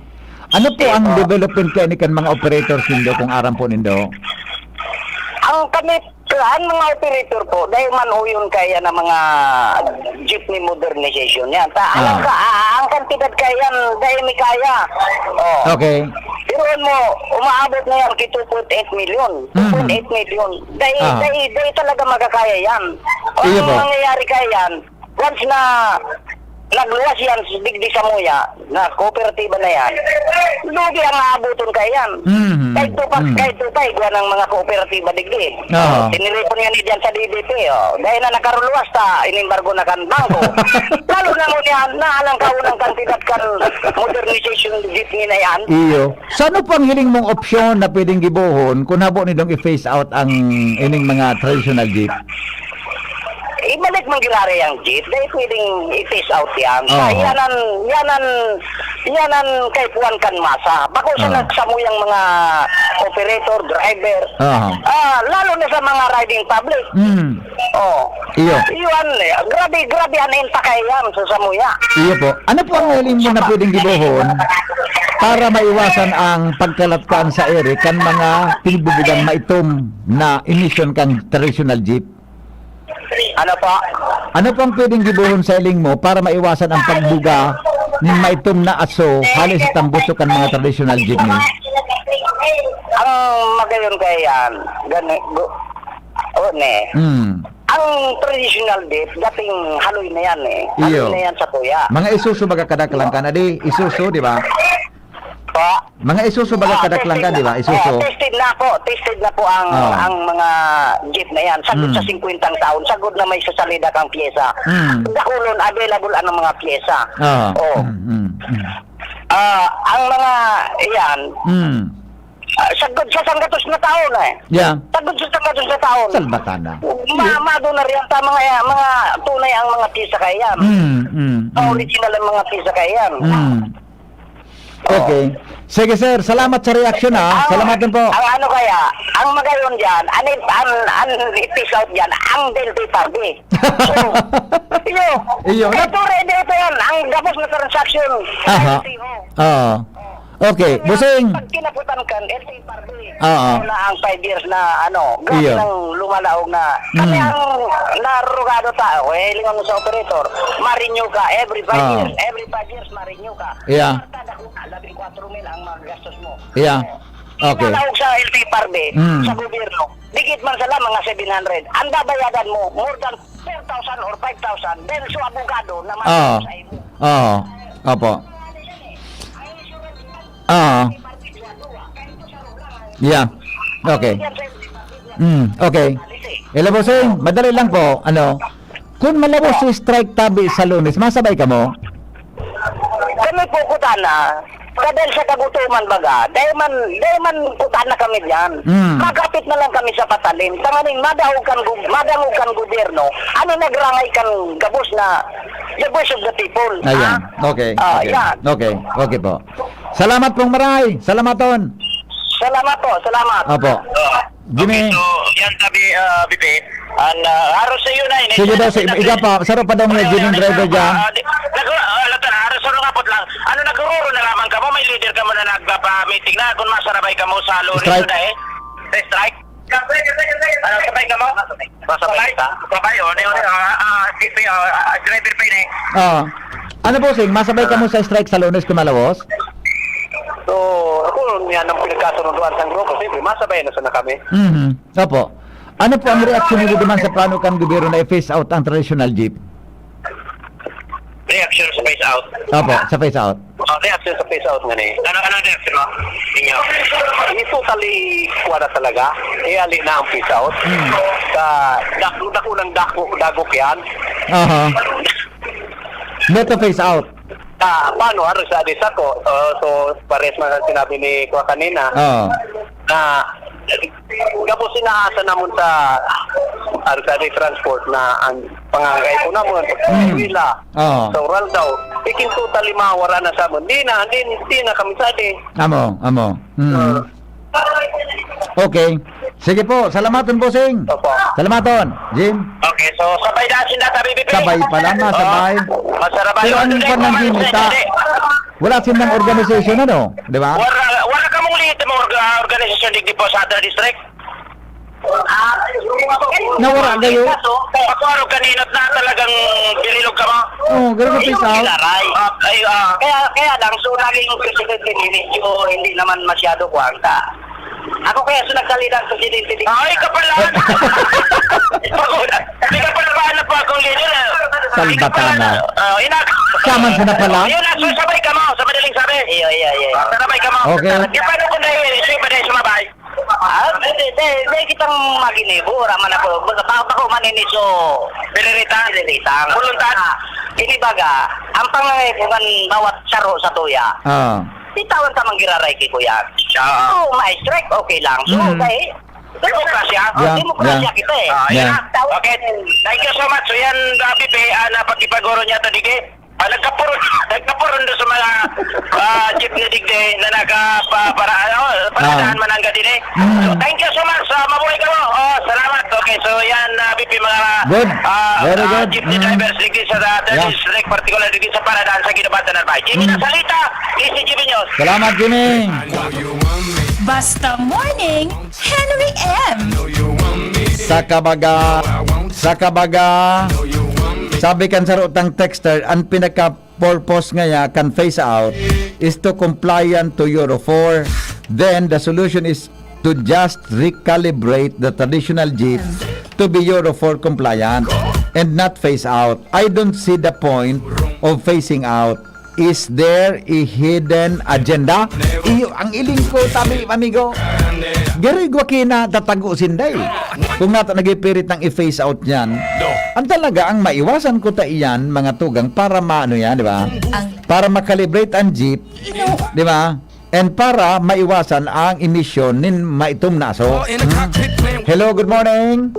Ano po ang development kaini kan mga operators nindo, kung aram po nindo? Ang kami, ang mga operator po, dahil man uyon kaya ng mga jeepney modernization yan. Ta, ang Ah. ka-, ah, ang kantidad kaya yan, dahil may kaya. Oh. Okay. Pero mo, umaabot na yan ki two point eight million. Mhm. Two point eight million. Dahil, Ah. dahil, dahil talaga magkakaya yan. Ang Iyo po. mangyayari kaya yan, once na nagluwas yan sa digdi sa Muya, na kooperatiba na yan, lugi ang aabuton kaya yan. Mhm. Kahit tupa, Mhm. kahit tupa, igwa ng mga kooperatiba digdi. Oo. Tiniripon nga ni dyan sa D D P, oh. Dahil na nakaruluwas ta, inimbargo na kan bangko. Lalo na ngunyan, naalang ka unang kantidad kan modernization jeepney na yan. Iyo. Sa ano po ang hiling mong opsyon na pwedeng gibohon kung habo nindong i-phase out ang ining mga traditional jeep? Ibalik man giraray ang jeep, dahil pwedeng i-phase out yan. Sa Oo. yanan, yanan, yanan kay puwan kan masa. Bako sa Oo. nagsamuyang mga operator, driver. Aha. Ah, lalo na sa mga riding public. Mm. Oh. Iyo. Iyon, eh, grabe, grabe ang impakaiyan sa samuya. Iyo po. Ano po ang hiling mo na pwedeng gibohon para maiwasan ang pagkalat kan sa ere kan mga pinagbubugang maitom na emisyon kan traditional jeep? Ano po? Ano po ang pwedeng gibohon sa hiling mo para maiwasan ang pagbuga nin maitom na aso hali sa tambusok kan mga traditional jeepney? Ang magayon kaya yan, gani, gu-, o, ne. Hmm. Ang traditional jeep, dating haloy na yan eh. Haloy Iyo. na yan sa kuya. Mga Isuzu baga kadaklan ka na di, Isuzu, di ba? Po? Mga Isuzu baga Ah, kadaklan ka, tested di ba? na. Isuzu. Oh, tested na po. Tested na po ang, Ah. ang mga jeep na yan. Sagod sa Hmm. singkwentang taon, sagod na may sasalida kang pyesa. Hmm. Dakulon, available ang mga pyesa. Ah. Oh. Hmm, hmm, hmm. Ah, ang mga, iyan, Hmm. ah, sagod sa sanggatos na taon eh. Yeah. Sagod sa sanggatos na taon. Salbatana. Ma-, mado na riyan ta mga, mga tunay ang mga pyesa kaya yan. Hmm, hmm, Ang hmm. original ang mga pyesa kaya yan. Hmm. Okay. Sige, sir. Salamat sa reaksyon, ha. Ang, Salamat din po. ang ano kaya, ang magayon dyan, an, an, an i-phase out dyan, ang Del P Party. So, iyo. Iyo. Ito, ready ito yan. Ang gabos na transaction. Aha. L T O. Oo. Okay, Kaya, Busing. pag kinaputan kan, L T Party, Oo. na ang five years na, ano, grabe Iyo. nang lumalaog na. Kami Mm. ang narurugado ta, o, eh, lingon mo sa operator, ma-renew ka every five Oo. years. Every five years, ma-renew ka. Yeah. Kwarta, dako na, labing kwatro mil ang magastos mo. Yeah. Okay. Nalaog sa L T Party, Mm. sa gobyerno, dikit man sala, mga seven hundred. Ang babayadan mo, more than four thousand or five thousand, dahil sa abogado na Oo. sa imo. Oo. Opo. Oo. Yeah. Okay. Mm, okay. Hello, Bossing. Madali lang po. Ano? Kung malabos si strike tabi sa Lunes, masabay ka mo? Kami po, kutana. Sa dahil sa kagutuman, baga, dahil man, dahil man kutana kami diyan. Mm. Magkapit na lang kami sa patalim. Tanganing madangog kan gu-, madangog kan gobyerno, ano nagrangay kan gabos na the voice of the people. Ayan. Ah? Okay. Ah, okay. yan. Okay. Okay po. Salamat pong maray. Salamaton. Salamat po. Salamat. Opo. Ah, Jimmy. Okay, so, yan sabi, ah, Bibi, ang, ah, araw sa iyo na, Sige daw, sa iba pa. Saro pa daw mga Jimmy driver dyan. Ah, di, nag-, ah, Latan, araw sa nga po lang. Ano, nagururo na lamang kamo? May leader kamo na nagpapa-meeting na. Kung masarabay kamo sa Lunes, Strike. na eh. Sa strike? Ano, sabay kamo? Masabay ka? Sabay, oh, di, oh, di, ah, ah, si, si, ah, ah, driver pa yun eh. Ah. Ano, Bossing? Masabay kamo sa strike sa Lunes kung malabos? So, ako, yan ang pinagkasunduan sa grupo. Siyempre, masabay na sana kami. Mhm. Opo. Ano po ang reaksyon niyo duman sa plano kan gobyerno na i-phase out ang traditional jeep? Reaksyon sa phase out? Opo, sa phase out. Oh, reaksyon sa phase out nga ni. Ano, ano ang reaksyon mo? Inyo? I-totally kuha na talaga. Iali na ang phase out. Hmm. Sa dak-, dakulang dako, dagok yan. Aha. Not to phase out. Ah, paano? Ano sa di sako? Ah, so, pares man ang sinabi ni Kuya kanina, Oo. na gabos inaasa namon sa, ano sa di transport na ang pangangay po namon, Mm. eskwela, Oo. sa oral daw, ikin totally mawara na sa amon. Di na, di, di na kami sa di. Amo, amo. Mm. Ah. Okay. Sige po, salamaton, bossing. Opo. Salamaton, Jim. Okay, so sabay na sinda sa B B P. Sabay pala, masabay. Oo. Masarap. Pero ang kwan ng Jim, ta, wala sindang organization, ano? Di ba? Wala, wala kamong liit na mga orga-, organisasyon digdi po sa other district? Nawara kayo? Ako, araw kanina na talagang binilog ka mo. Oo, ganun ang Yung pisaw. Kilaray. Ah, ay, ah. Kaya, kaya lang, so, naging presidente ni medyo hindi naman masyado kwanta. Ako kaya so nagsalita ang presidente ni Ay, ka pala! Ako, di ka pala ba anak ko akong leader, eh? Salbatana. Di ka pala, ah, inak- Siya man siya na pala. Yun, nasusabay ka mo, sa madaling sabi. Iyo, iyo, iyo. Ah, sarabay ka mo. Okay. Di paano kung dahil, siya ba dahil sumabay? Ah, di, di, di, di kitang maginibo, raman ako. Baka, baka, baka maniniso. Piniritan? Piniritan. Buluntad? Ah, inibaga, ang pangangaipuhan bawat saro sa tuya. Ah. Di tawan ka manggiraray ki kuya. Oo. Oo, ma-strike, okay lang. So, Mm. dahil, Demokrasya? Oh, Yeah, demokrasya yeah. kita eh. Ah, Yeah. yan. Okay. Thank you so much. So, yan, uh, Pipe, ah, na pagkipaguro niya to, dige. Ah, nagkapuro, nagkapuro doon sa mga, ah, jeepney digdi na nagka-, pa-, para, ano, paradahan Ah. man ang gadi, eh. Mm. So, thank you so much. Ah, mabuhay ka mo. Oh, salamat. Okay, so yan, ah, Pipe, mga, Good. ah, Very ah, good. jeepney Mm. drivers digdi sa, sa Yeah. district, particular digdi sa paradahan sa Guinobatan, Albay. Jimmy Mm. Nasalita, Easy Jimmy News. Salamat, Jimmy. Basta Morning, Henry M. Sa kabaga, sa kabaga, sabi kan sarutang texter, ang pinaka-purpose ngaya kan phase out is to compliant to Euro four. Then, the solution is to just recalibrate the traditional jeep to be Euro four compliant and not phase out. I don't see the point of phasing out. Is there a hidden agenda? Iyo, ang iling ko, tabi, amigo. Garo igwa kinatatago sinday. Kung nato nagipirit ng i-phase out yan, ang talaga, ang maiwasan ko ta iyan, mga tugang, para maano yan, di ba? Ang Para makalibrate ang jeep, Ino. di ba? And para maiwasan ang emisyon nin maitom na aso. Hmm? Hello, good morning.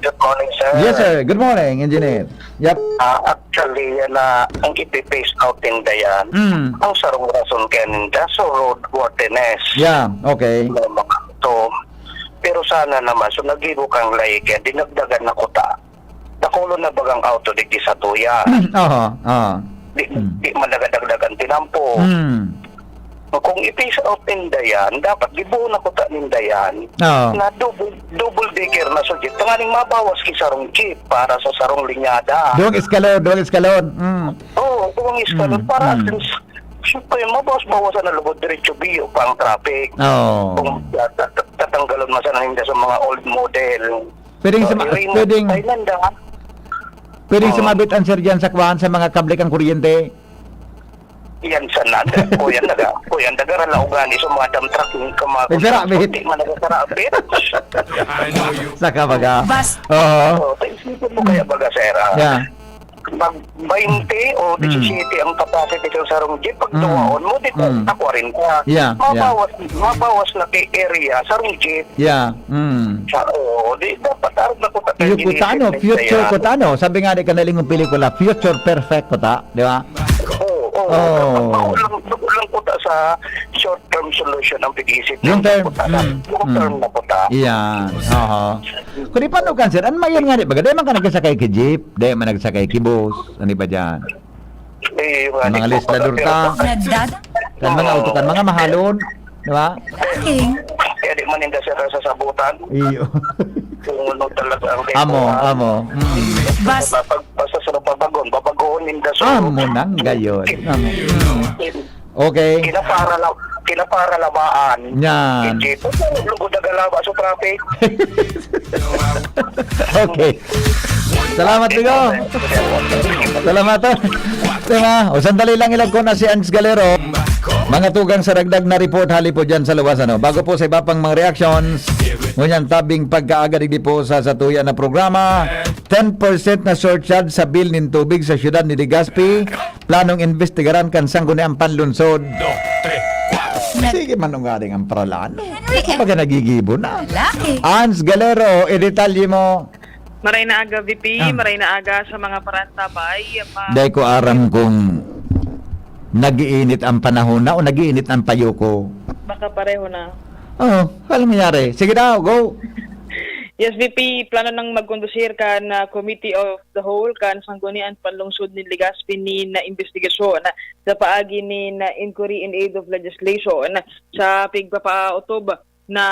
Good morning, sir. Yes, sir. Good morning, engineer. Yep. Ah, actually, yan na ang ipi-phase out ninda yan. Mm. Ang sarong rason kaya ninda, so roadworthiness. Yeah, okay. May mga to. Pero sana naman, so nagibo kang like, dinagdagan na kuta. Dakulon na bagang auto digdi sa tuya. Aha, aha. Di, Mm. di man nagadagdagan tinampo. Mm. Kung i-phase out ninda yan, dapat gibohon na kuta ninda yan Oo. na double, double decker na sa jeep. Tanganing mabawas ki sarong jeep para sa sarong linyada. Duwang eskalon, duwang eskalon. Mm. Oo, duwang eskalon. Mm, Para at mm. least, siyempre, mabawas-bawasan na lugod, diretso biyo pa ang traffic. Oo. Kung tat-, tat-, tatanggalon man sana ninda sa mga old model. Pwedeng So, suma-, i-remove pwedeng, tayo nanda. pwedeng Oo. sumabit ang sir dyan sa kuwan, sa mga kable kang kuryente. Yan sana. Kuya, naga-, kuya, nagarala ugani sa mga dump truck, yung ka-, mga Nagsarabit. Hindi man nagsarabit. Sa kabaga. Bas- Oo. Oo, isipin mo kaya baga, sir, ah. Yeah. Pag baynte o Mm. disisiete ang capacity sa sarong jeep, pag Mm. duwaon mo, di ba, Mm. takwarin ka. Yeah, yeah. Mabawas, mabawas na kay area, sarong jeep. Yeah. Mm. Sa, oo, di dapat arog na kuta Iyo, kutano, future kutano. Sabi nga ni kanaling yung pelikula, future perfect kuta, di ba? Oo, oo. Oh. Makulang, makulang kuta sa short term solution ang pag-iisip Long ng term. kuta. Mm, Long term mm. na kuta. Iyan. Aha. Kung di pa no cancer, ano mayon nga ni baga? Di man ka nagsakay ki jeep, di man nagsakay ki bus, ano ba dyan? Eh, yung Ang mga adik ko, legislador pero ta. Nagdada- Kan mga Oo. auto, kan mga mahalon, di ba? King. Kaya di man ninda sila sasabutan. Iyo. Kung ano talaga ang Amo, tempo, ah. amo. Mm. Bas- Basta pag, basta sa nababagon, babagoon ninda sa Amo nang gayon. Amo. Mm. Okay. Kinapara la-, kinapara labaan. Yan. Hindi po, lugod na galaba sa traffic. Okay. Salamat, Bigo. Salamat, oh. Diba? O, sandali lang, ilagko na si Ans Galero. Mga tugang sa dagdag na report, hali po dyan sa luwas, ano. Bago po sa iba pang mga reactions, ngunyan tabing pagkaaga digdi po sa satuya na programa, ten percent na surcharge sa bill nin tubig sa siyudad ni Legazpi, planong imbestigaran kan Sangguniang Panlungsod. Sige man, ungaring ang paralan. Henry Ito baga nagigibo na. Laki. Ans Galero, idetalye mo. Maray na aga, V P. Ah. Maray na aga sa mga parantabay. Ma- Dai ko aram kung nag-iinit ang panahon na o nag-iinit ang payuko. Baka pareho na. Oh, walang mangyari. Sige daw, go. Yes, V P, plano nang magkondusir kan, ah, Committee of the Whole kan Sangguniang Panlungsod nin Legazpi nin, ah, imbestigasyon sa paagi nin, ah, Inquiry in Aid of Legislation sa pigpapaotob na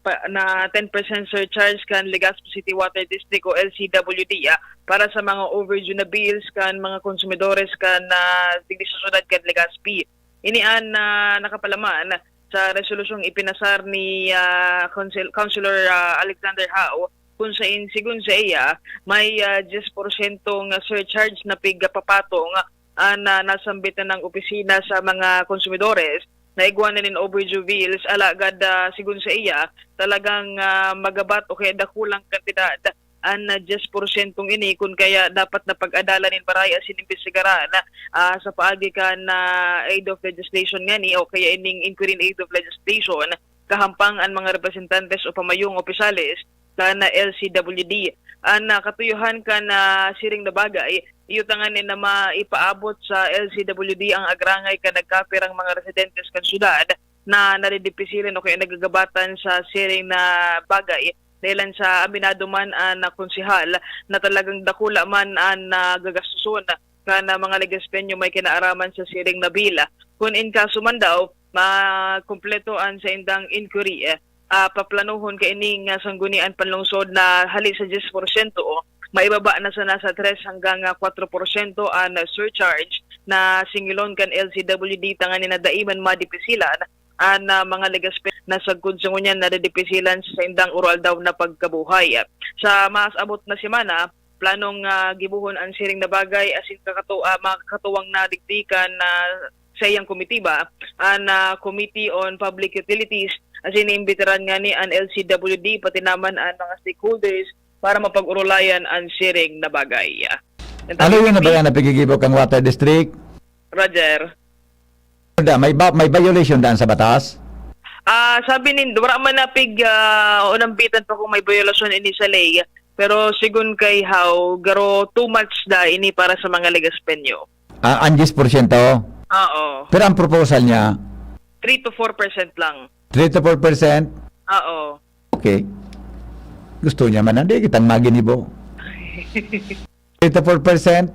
pa, na ten percent surcharge kan Legazpi City Water District o L C W D, ah, para sa mga overdue na bills kan mga konsumidores kan, ah, digdi sa syudad kan Legazpi. Ini an, ah, nakapalaman sa resolusyong ipinasar ni, ah, Council-, Councilor, ah, Alexander Hao, kung sain, sigon sa iya, may, ah, diyes porsyentong surcharge na pigpapatong an, ah, nasambit na ng opisina sa mga konsumidores na igwa na nin overdue bills, alagad, ah, sigon sa iya, talagang, ah, magabat o kaya dakulang kantidad an, ah, diyes porsyentong ini, kun kaya dapat na pag-adalan nin maray asin imbestigaran, ah, sa paagi kan, ah, aid of legislation ngani o kaya ining inquiry in aid of legislation, kahampang an mga representantes o pamayong opisyales kan, ah, L C W D. An, ah, katuyohan kan, ah, siring na bagay, iyo tanganing na maipaabot sa L C W D ang agrangay kan nagkapirang mga residentes kan syudad na nadidipisilan o kaya nagagabatan sa siring na bagay, dahilan sa aminado man an, ah, konsehal na talagang dakula man an, ah, gagastuson kan, ah, mga Legazpeño may kinaaraman sa siring na bill. Kun in kaso man daw, makumpleto an saindang inquiry, ah, paplanohon kaining, ah, sanggunian panlungsod na hali sa diyes porsyento, maibaba na sana sa tres hanggang, ah, kwatro porsyento an, ah, surcharge na singilon kan L C W D tanganing na dai man madipisilan an, ah, mga Legazpeño na sagkod sa ngunyan nadidipisilan sa saindang aroaldaw na pagkabuhay. Sa mas abot na semana, planong, ah, gibohon an siring na bagay asin kakato-, ah, mga kakatuwang na digdi kan, ah, saiyang komitiba, an, ah, Committee on Public Utilities, asin iimbitaran ngani an L C W D, pati naman an mga stakeholders para mapag-orolayan an siring na bagay. Yan tayo, Ano yun na ba V P. yan na pigigibo kang Water District? Roger. Da, may ba, may violation daan sa batas? Ah, sabi nin, wala man napig, ah, o nambitan pa kung may violasyon ini sa ley. Pero sigon kay Hao, garo too much da ini para sa mga Legazpeño. Ah, ang diyes porsyento? Oo. Pero ang proposal niya? Three to four percent lang. Three to four percent? Oo. Okay. Gusto niya man, hindi kitang maginibo. Three to four percent?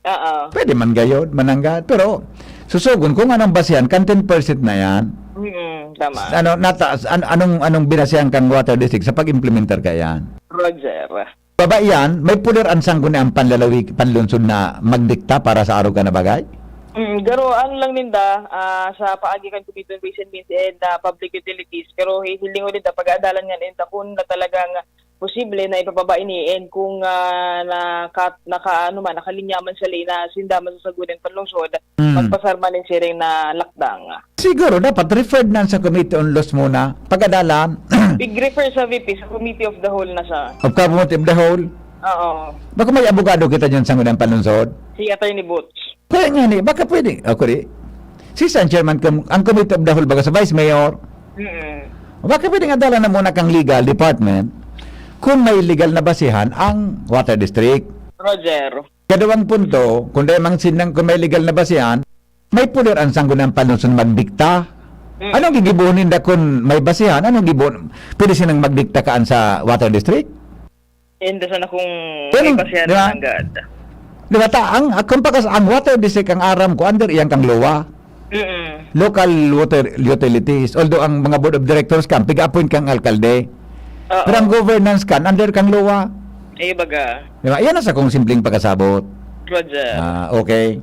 Oo. Pwede man gayod, mananggad. Pero, susugon kung anong basihan, kan ten percent na yan. Mm, tama. Ano, nataas, an-, anong, anong binasihan kang Water District sa pag-implementar ka yan? Roger. Baba yan, may puder ang sangguniang panlalawi-, panlungsod na magdikta para sa arog ka na bagay? Mm, garo, ano lang ninda, ah, sa paagi kan Committee on Ways and Means and, ah, Public Utilities, pero hihilingon ninda, pag-aadalan nga ninda kung na talagang posible na ipababa ini, and kung, ah, naka-, naka-, ano man, nakalinya man sa ley na sinda man sa sangguniang panlungsod, Mm. magpasar man nin siring na lakdang. Siguro dapat referred na sa Committee on Laws muna. Pag-adalan. Pig-refer sa V P, sa Committee of the Whole na siya. Of Committee of the Whole? Oo. Baka may abogado kita dyan sa ngunang panlungsod? Si Attorney Boots. Kaya nga ni, baka pwede. Ako di. Si San Chairman, ang Committee of the Whole, baka sa Vice Mayor. Mm-mm. Baka pwede nga dala na muna kang legal department kung may legal na basihan ang Water District. Roger. Kadawang punto, kung dai mang sinang, kung may legal na basihan, may puder ang sangguniang panlungsod magdikta. Mm. Anong gigibohon ninda kun may basihan? Anong gibohon? Pwede silang magdikta kaan sa Water District? Hindi sana kung Pero, may basihan di ba? Nanggad. Di ba, ta-, ang, kung pakas-, ang Water District, ang aram ko, under iyang kang lowa. Mm-mm. Local water utilities. Although ang mga board of directors kan, piga-appoint kang alkalde. Oo. Pero ang governance kan, under kang lowa. Eh, baga. Di ba? Yan ang sa kong simpleng pagkasabot. Roger. Ah, okay.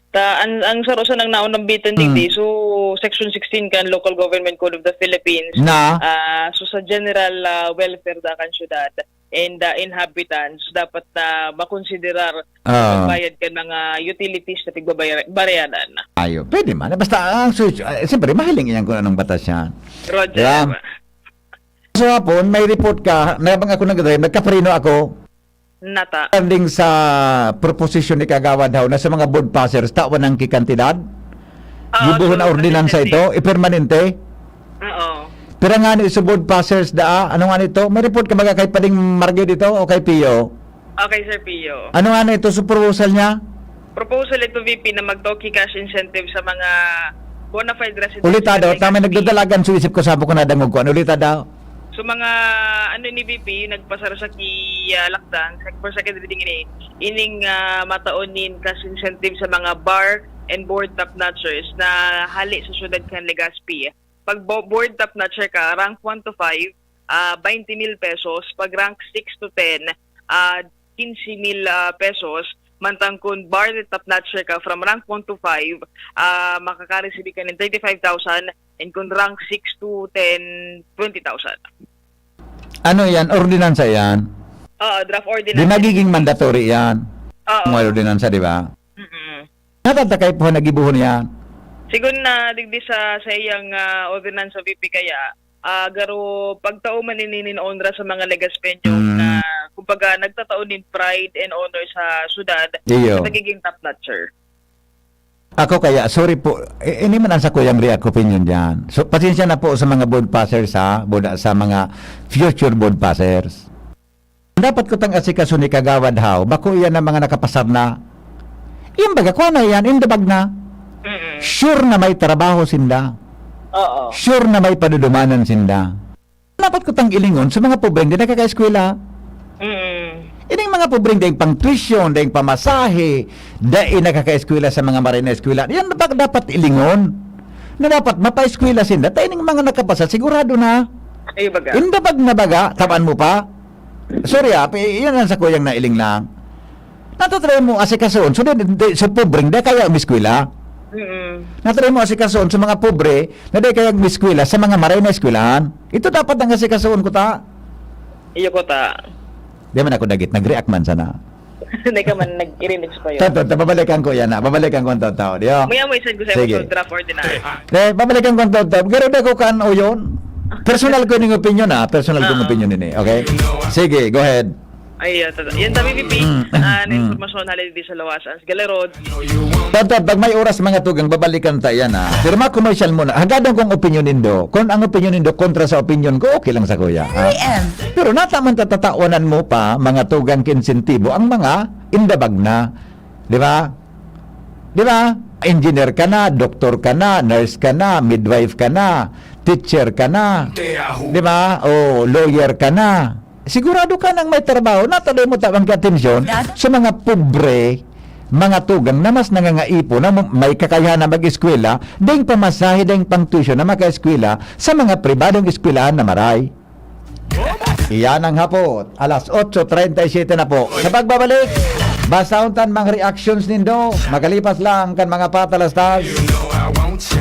Ta, ang, ang saro sa nang naunang bitin Hmm. digdi, so, Section sixteen kan Local Government Code of the Philippines, Na? ah, so, sa general, ah, welfare da kan syudad and, ah, inhabitants, dapat na makonsiderar Ah. ang bayad kan mga utilities na pigbabayar-, bayaran. Ayo, pwede man. Basta ang switch, ah, siyempre, mahiling iyan kung anong batas yan. Roger. Diba? So, hapon, may report ka, na habang ako nag-drive, nagkapreno ako. Nata. Regarding sa proposition ni Kagawad Hao na sa mga board passers, tawan ang kikantidad? Oo, Gibuhon so, na ordinansa ito, permanente. Ipermanente? Oo. Pero nga ni sa board passers daa, ano nga nito? May report ka baga kay Pading Margyo dito o kay Pio? Okay, Sir Pio. Ano nga na ito sa proposal niya? Proposal ito, V P, na magtao ki cash incentive sa mga Bona fide resident. Ulita daw, Sa tama Legazpi. Nagdadalagan sa isip ko, sabo ko nadangog ko. Ano ulita daw? So, mga, ano ni V P, yung nagpasar sa ki, ah, Lakdang, sa for second reading ini, ining, ah, mataon nin cash incentive sa mga bar and board top notchers na hali sa syudad kan Legazpi. Pag bo-, board top notcher ka, rank one to five, ah, twenty mil pesos. Pag rank six to ten, ah, quince mil, ah, pesos. Mantang kun bar top notcher ka, from rank one to five, ah, makaka-receive ka ng thirty-five thousand, and kun rank six to ten, twenty thousand. Ano yan? Ordinansa yan? Oo, draft ordinance. Di magiging mandatory yan. Oo. Mga ordinansa, di ba? Mm-mm. Natatakay po nagibuhon yan. Sigun na digdi sa, sa iyang, ah, ordinansa, V P, kaya, ah, garo pagtao man ini nin onra sa mga Legazpeño Mm. na, kumbaga, nagtatao nin pride and honor sa syudad, Iyo. sa pagiging top notcher. Ako kaya, sorry po, i- ini man ang sakuyang react opinion dyan. So, pasensya na po sa mga board passers, ha, board, sa mga future board passers. Dapat ko tang asikaso ni Kagawad Hao, bako iyan ang mga nakapasar na. Iyan baga, kuha na iyan, indabag na. Mm-mm. Sure na may trabaho sinda. Oo. Sure na may padudumanan sinda. Dapat ko tang ilingon sa mga pobreng di nakakaeskwela. Mm-mm. Ining mga pobreng daing pang tuition, daing pamasahe, daing nakakaeskwela sa mga maray na eskwela. Yan dapat, dapat ilingon. Na dapat mapaeskwela sinda. Ta ining mga nakapasa, sigurado na. Ay, baga. Indabag na baga, taban mo pa. Sorry ah, pi- yan ang sakuyang nailing lang. Natatry mo asikasoon, so di, di, sa pobreng, di kaya umiskwela. Mm-mm. Natatry mo asikasoon sa mga pobre na di kaya umiskwela sa mga maray na eskwelahan. Ito dapat ang asikasoon ko ta. Iyo ko ta. Di man ako dagit, nag-react man sana. Hindi ka man nag-remix pa yun. Tonton, ta, babalikan ko yan ha. Babalikan ko ang tonton. Di ba? Maya mo isend ko sa Sige. Draft ordinance. Eh, babalikan ko ang tonton. Pero di ko kan o yun. Personal ko ning opinion ha. Personal kong Ah. Opinion ini. Okay? Sige, go ahead. Ay, yan, tata- yan, sabi, V P, Mm, ah, na mm. Impormasyon na di sa lawas. As Galerod. Tonton, pag may oras mga tugang, babalikan ta yan ha. Pero mga commercial muna. Hagadon kong opinion nindo. Kung ang opinion nindo kontra sa opinion ko, okay lang sa kuya. Ha? Henry M. Pero nataman tatatawanan mo pa, mga tugang kinsentibo, ang mga indabag na. Di ba? Di ba? Engineer ka na, doktor ka na, nurse ka na, midwife ka na, teacher ka na. Di ba? O lawyer ka na. Sigurado ka nang may trabaho, nataloy mo tabang atensyon sa mga pobre, mga tugang na mas nangangaipo na may kakayahan na mag-eskwela, ding pamasahe, ding pang-tuition na makaeskwela sa mga pribadong eskwelahan na maray. Iyan ang hapot. Alas otso treinta y siete na po. Sa pagbabalik, basahon tan mga reactions nindo. Makalipas lang kan mga patalastas.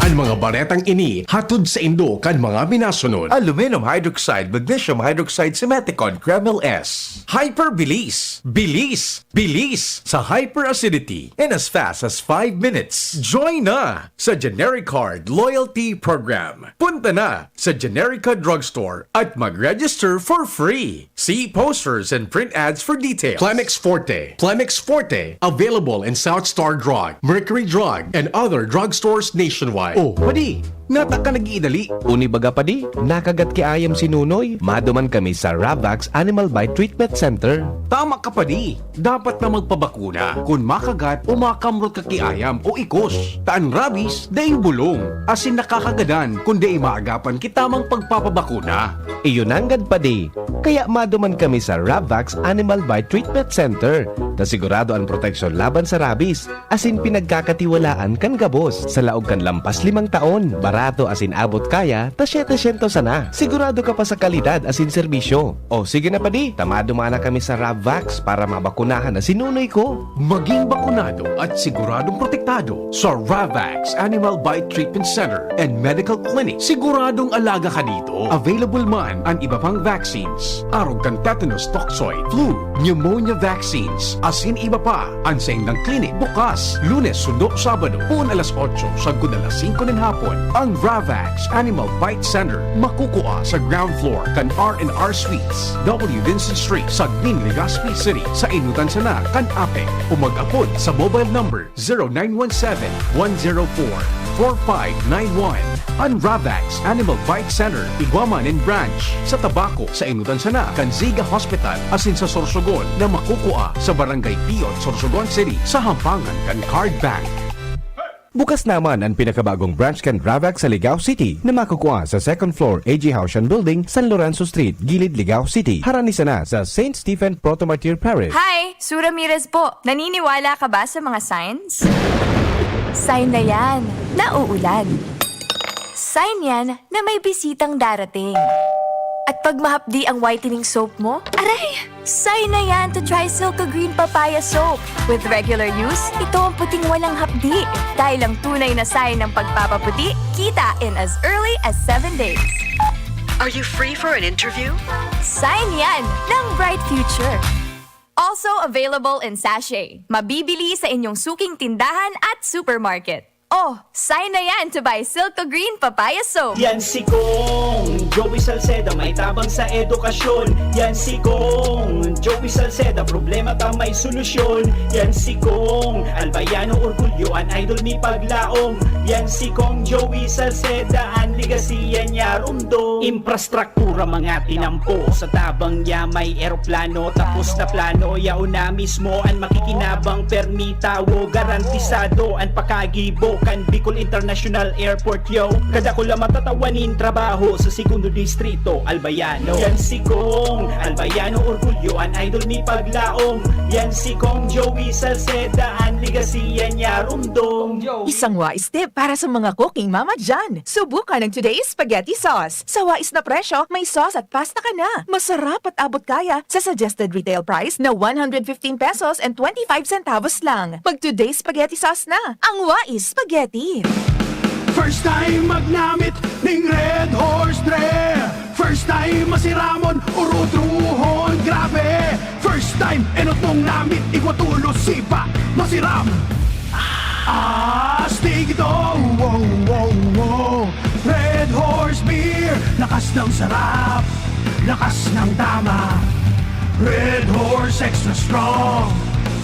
Ang mga baretang ini hatod sa indo kan mga minasunod. Aluminum hydroxide, magnesium hydroxide, Simethicone, Kremil S. Hyperbilis. Bilis. Bilis sa hyperacidity in as fast as five minutes. Join na sa Genericard Loyalty Program. Punta na sa Generica Drugstore at mag-register for free. See posters and print ads for details. Clemix Forte. Clemix Forte. Available in South Star Drug, Mercury Drug, and other drugstores nationwide. Oh, padi, nata ka nag-iidali. Uni baga, padi, nakagat ki ayam si Nunoy. Maduman kami sa Ravax Animal Bite Treatment Center. Tama ka, padi. Dapat na magpabakuna kun makagat o makamrot ka ki ayam o ikos. Ta an rabies, daing bulong, asin nakakagadan kun dai maagapan ki tamang pagpapabakuna. Iyo nanggad, padi. Kaya maduman kami sa Ravax Animal Bite Treatment Center, ta sigurado an proteksyon laban sa rabies, asin pinagkakatiwalaan kan gabos. Sa laog kan lampas limang taon, barato asin abot kaya, ta setecientos sana. Sigurado ka pa sa kalidad asin serbisyo. O sige na, padi, ta maduman na kami sa Ravax para mabakunahan na si Nunoy ko. Maging bakunado at siguradong protektado sa Ravax Animal Bite Treatment Center and Medical Clinic. Siguradong alaga ka dito. Available man an iba pang vaccines, arog kan tetanus toxoid, flu, pneumonia vaccines, asin iba pa. An saindang clinic bukas Lunes sundo Sabado, poon alas otso sagkod alas singko nin hapon. Ang Ravax Animal Bite Center makukua sa ground floor kan R and R Suites, W Vincent Street, Sagmin, Legazpi City, sa enotan sana kan APEC, o mag-apod sa mobile number zero nine one seven, one zero four, four five nine one. An Ravax Animal Bite Center igwa man nin branch sa Tabaco, sa enotan sana kan Ziga Hospital, asin sa Sorsogon na makukua sa Barangay Piyot, Sorsogon City, sa hampangan kan Card Bank. Bukas naman ang pinakabagong branch kan Ravac sa Ligao City na makukua sa second floor A G Haushan Building, San Lorenzo Street, Gilid, Ligao City. Harani sana sa Saint Stephen Protomartyr Parish. Hi! Sue Ramirez po. Naniniwala ka ba sa mga signs? Sign na yan na uulan. Sign yan na may bisitang darating. At pag mahapdi ang whitening soap mo, aray! Sign na yan to try Silka Green Papaya Soap. With regular use, ito ang puting walang hapdi. Dahil ang tunay na sign ng pagpapaputi, kita in as early as seven days. Are you free for an interview? Sign yan ng bright future. Also available in sachet. Mabibili sa inyong suking tindahan at supermarket. Oh, sign na yan to buy Silka Green Papaya Soap. Yan si Kong Joey Salceda, may tabang sa edukasyon. Yan si Kong Joey Salceda, problema ta may solusyon. Yan si Kong Albayano Orgulyo, an idol mi paglaom. Yan si Kong Joey Salceda, an legacy yan niya rumdom. Infrastruktura mga tinampo, sa tabang niya may eroplano. Tapos na plano, yaon na mismo an makikinabang permita. Tawo, garantisado an pakagibo kan Bicol International Airport, yo. Kadakula matatawanin trabaho sa segundo distrito, Albayano. Yan si Kong Albayano, orgulyo an idol mi paglaom. Yan si Kong Joey Salceda, an legacy yan niya rumdom. Isang wais tip para sa mga cooking mama dyan. Subukan ang Today's Spaghetti Sauce. Sa wais na presyo, may sauce at pasta ka na. Masarap at abot kaya sa suggested retail price na one hundred fifteen pesos and twenty-five centavos lang. Mag Today's Spaghetti Sauce na. Ang wais spaghetti. First time magnamit ning Red Horse Dre. First time masiramon, urutrohon, grabe. First time, enot mong namit, igwa tulos, sipa, masiram. Astig ito, wow, wow, wow. Red Horse Beer, lakas ng sarap, lakas ng tama. Red Horse Extra Strong,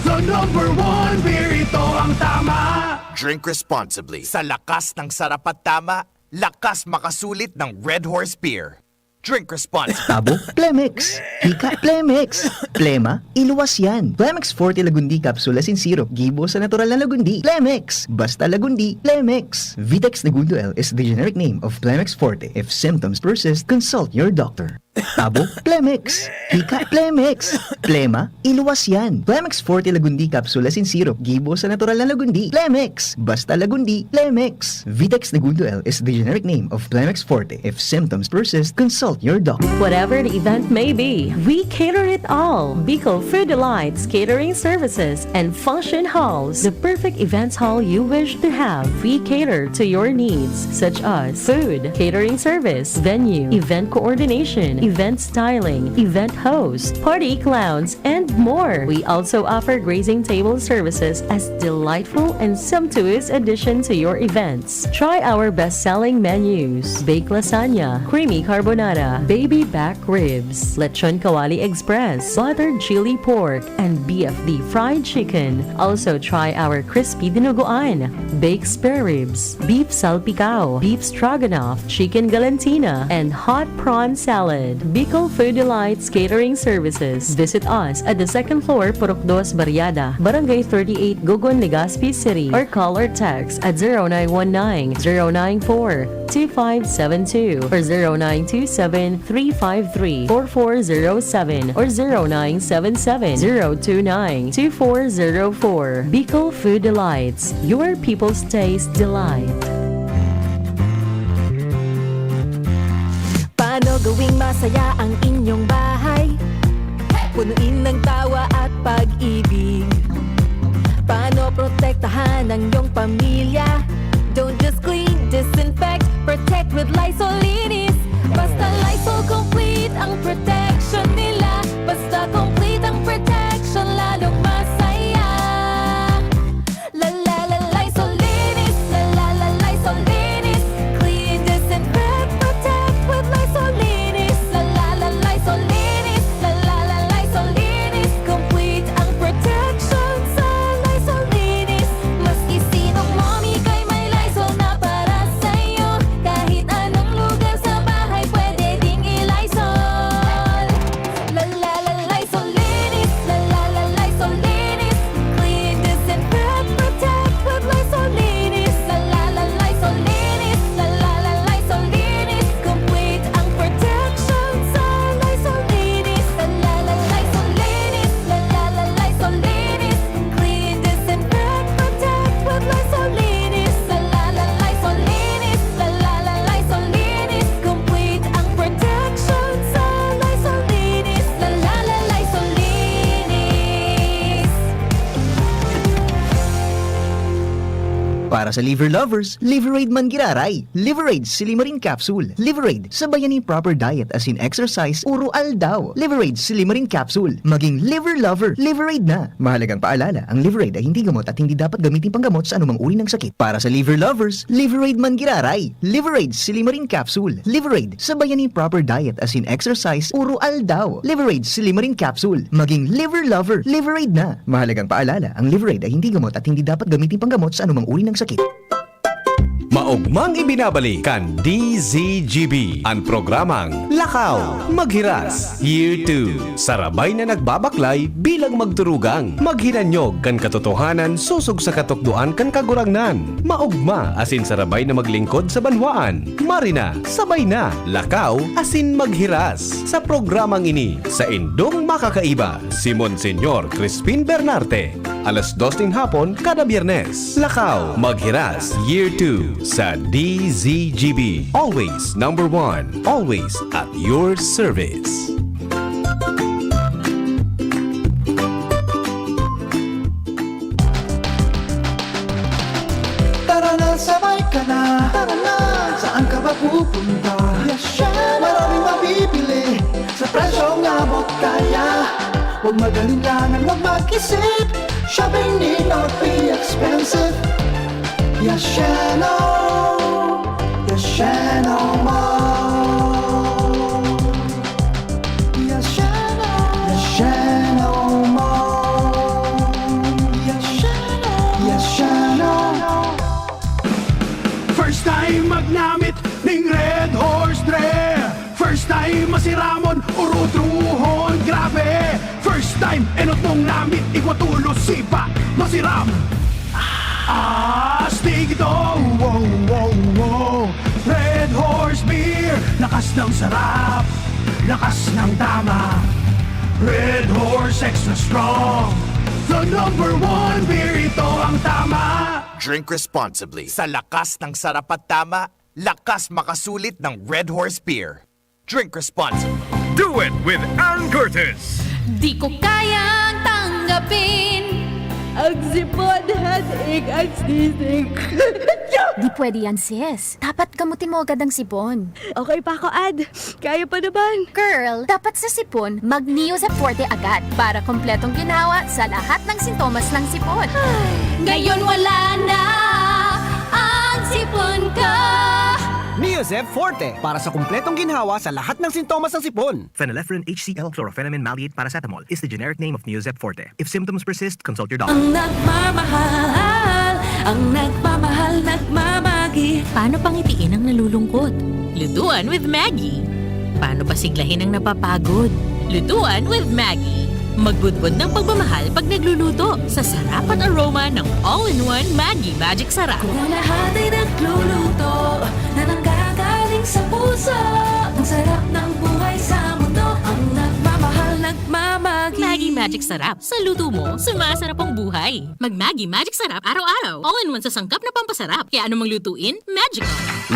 the number one beer, ito ang tama. Drink responsibly. Sa lakas ng sarap at tama, lakas makasulit ng Red Horse Beer. Drink responsibly. Tabo, Plemex. Hika, Plemex. Plema, iluwas yan. Plemex Forte Lagundi Capsule asin Syrup, gibo sa natural na lagundi. Plemex! Basta lagundi, Plemex! Vitex Negundo L is the generic name of Plemex Forte. If symptoms persist, consult your doctor. Tabo, Plemex. Hika, Plemex. Plema, iluwas yan. Plemex Forte Lagundi Capsule asin Syrup, gibo sa natural na lagundi. Plemex! Basta lagundi, Plemex! Vitex Negundo L is the generic name of Plemex Forte. If symptoms persist, consult your doctor. Whatever the event may be, we cater it all. Bicol Food Delights Catering Services and Function Halls, the perfect events hall you wish to have. We cater to your needs, such as food, catering service, venue, event coordination, event styling, event host, party clowns, and more. We also offer grazing table services as delightful and sumptuous addition to your events. Try our best-selling menus: baked lasagna, creamy carbonara, baby back ribs, lechon kawali express, buttered chili pork, and B F D fried chicken. Also try our crispy dinuguan, baked spare ribs, beef salpicao, beef stroganoff, chicken galantina, and hot prawn salad. Bicol Food Delights Catering Services. Visit us at the second floor, Purok Dos Barriada, Barangay thirty-eight, Gogon, Legazpi City, or call or text at zero nine one nine, zero nine four, two five seven two or zero nine two seven, three five three, four four zero seven or zero nine seven seven, zero two nine, two four zero four. Bicol Food Delights, your people's taste delight. Paano gawing masaya ang inyong bahay? Punuin ng tawa at pag-ibig. Paano protektahan ang iyong pamilya? Don't just clean, disinfect, protect with Lysol Linis. Basta Lysol, complete ang protection nila. Basta complete ang protection, lalong masaya. La la la Lysol Linis, la la la Lysol Linis. Clean, disinfect, protect with Lysol Linis. La la la Lysol Linis, la la la Lysol Linis. Complete ang protection sa Lysol Linis. Maski sinong mommy kay may Lysol na para sa'yo. Kahit anong lugar sa bahay pwede ding i-Lysol. Para sa liver lovers, Liveraid man giraray. Liveraid Silimarin Capsule. Liveraid, sabayan ni proper diet asin exercise uro aldaw. Liveraid Silimarin Capsule. Maging liver lover, Liveraid na. Mahalagang paalala, ang Liveraid ay hindi gamot at hindi dapat gamitin panggamot sa anumang uri ng sakit. Para sa liver lovers, Liveraid man giraray. Liveraid Silimarin Capsule. Liveraid, sabayan ni proper diet asin exercise uro aldaw. Liveraid Silimarin Capsule. Maging liver lover, Liveraid na. Mahalagang paalala, ang Liveraid ay hindi gamot at hindi dapat gamitin panggamot sa anumang uri ng sakit. Maogmang ibinabalik kan D Z G B an programang Lakaw, Maghiras, Year two. Sarabay na nagbabaklay bilang magturugang maghinanyog kan katotohanan sosog sa katukdoan kan Kagurangnan. Maogma asin sarabay na maglingkod sa banwaan. Marina, sabay na, lakaw asin maghiras. Sa programang ini, saindong makakaiba, si Monsignor Crispin Bernarte. Alas dos nin hapon kada Biyernes. Lakaw, Maghiras, Year two sa D Z G B. Always number one. Always at your service. Tara na, sabay ka na. Tara na, saan ka ba pupunta? Maraming mabibili sa presyong abot kaya. Huwag mag-alinlangan, huwag mag-isip. Shopping need not be expensive. Yasheno, Yasheno Mall. Yasheno, Yasheno Mall. Yasheno, Yasheno. First time magnamit ning Red Horse Dre. First time masiramon, urutrohon, grabe. First time, enot mong namit, igwa tulos, sipa, masiram. Astig ito, wow, wow, wow. Red Horse Beer, lakas ng sarap, lakas ng tama. Red Horse Extra Strong, the number one beer, ito ang tama. Drink responsibly. Sa lakas ng sarap at tama, lakas makasulit ng Red Horse Beer. Drink responsibly. Do it with Ann Curtis. Di ko kayang tanggapin. Ang sipon, headache, ang sisig. Di pwede yan, sis. Dapat gamutin mo agad ang sipon. Okay pa ako, Ad. Kaya pa naman. Girl, dapat sa sipon, mag Neozep Forte agad para kompletong ginhawa sa lahat ng sintomas ng sipon. Ngayon wala na ang sipon ko. Neozep Forte para sa kompletong ginhawa sa lahat ng sintomas ng sipon. Phenylephrine H C L, chlorphenamine maleate paracetamol is the generic name of Neozep Forte. If symptoms persist, consult your doctor. Ang nagmamahal, ang nagmamahal, nagmamagi. Paano pangitiin ang nalulungkot? Lutuan with Maggie. Paano pasiglahin ang napapagod? Lutuan with Maggie. Magbudbod ng pagmamahal pag nagluluto sa sarap at aroma ng all-in-one Maggie Magic Sarap. Kung ang lahat ay nagluluto na nanggagaling sa puso, ang sarap ng buhay sa mundo, ang nagmamahal, nagmamagi. Maggie Magic Sarap. Sa luto mo, sumasarap ang buhay. Mag Maggie Magic Sarap araw-araw. All-in-one sa sangkap na pampasarap. Kaya anumang lutuin, magical.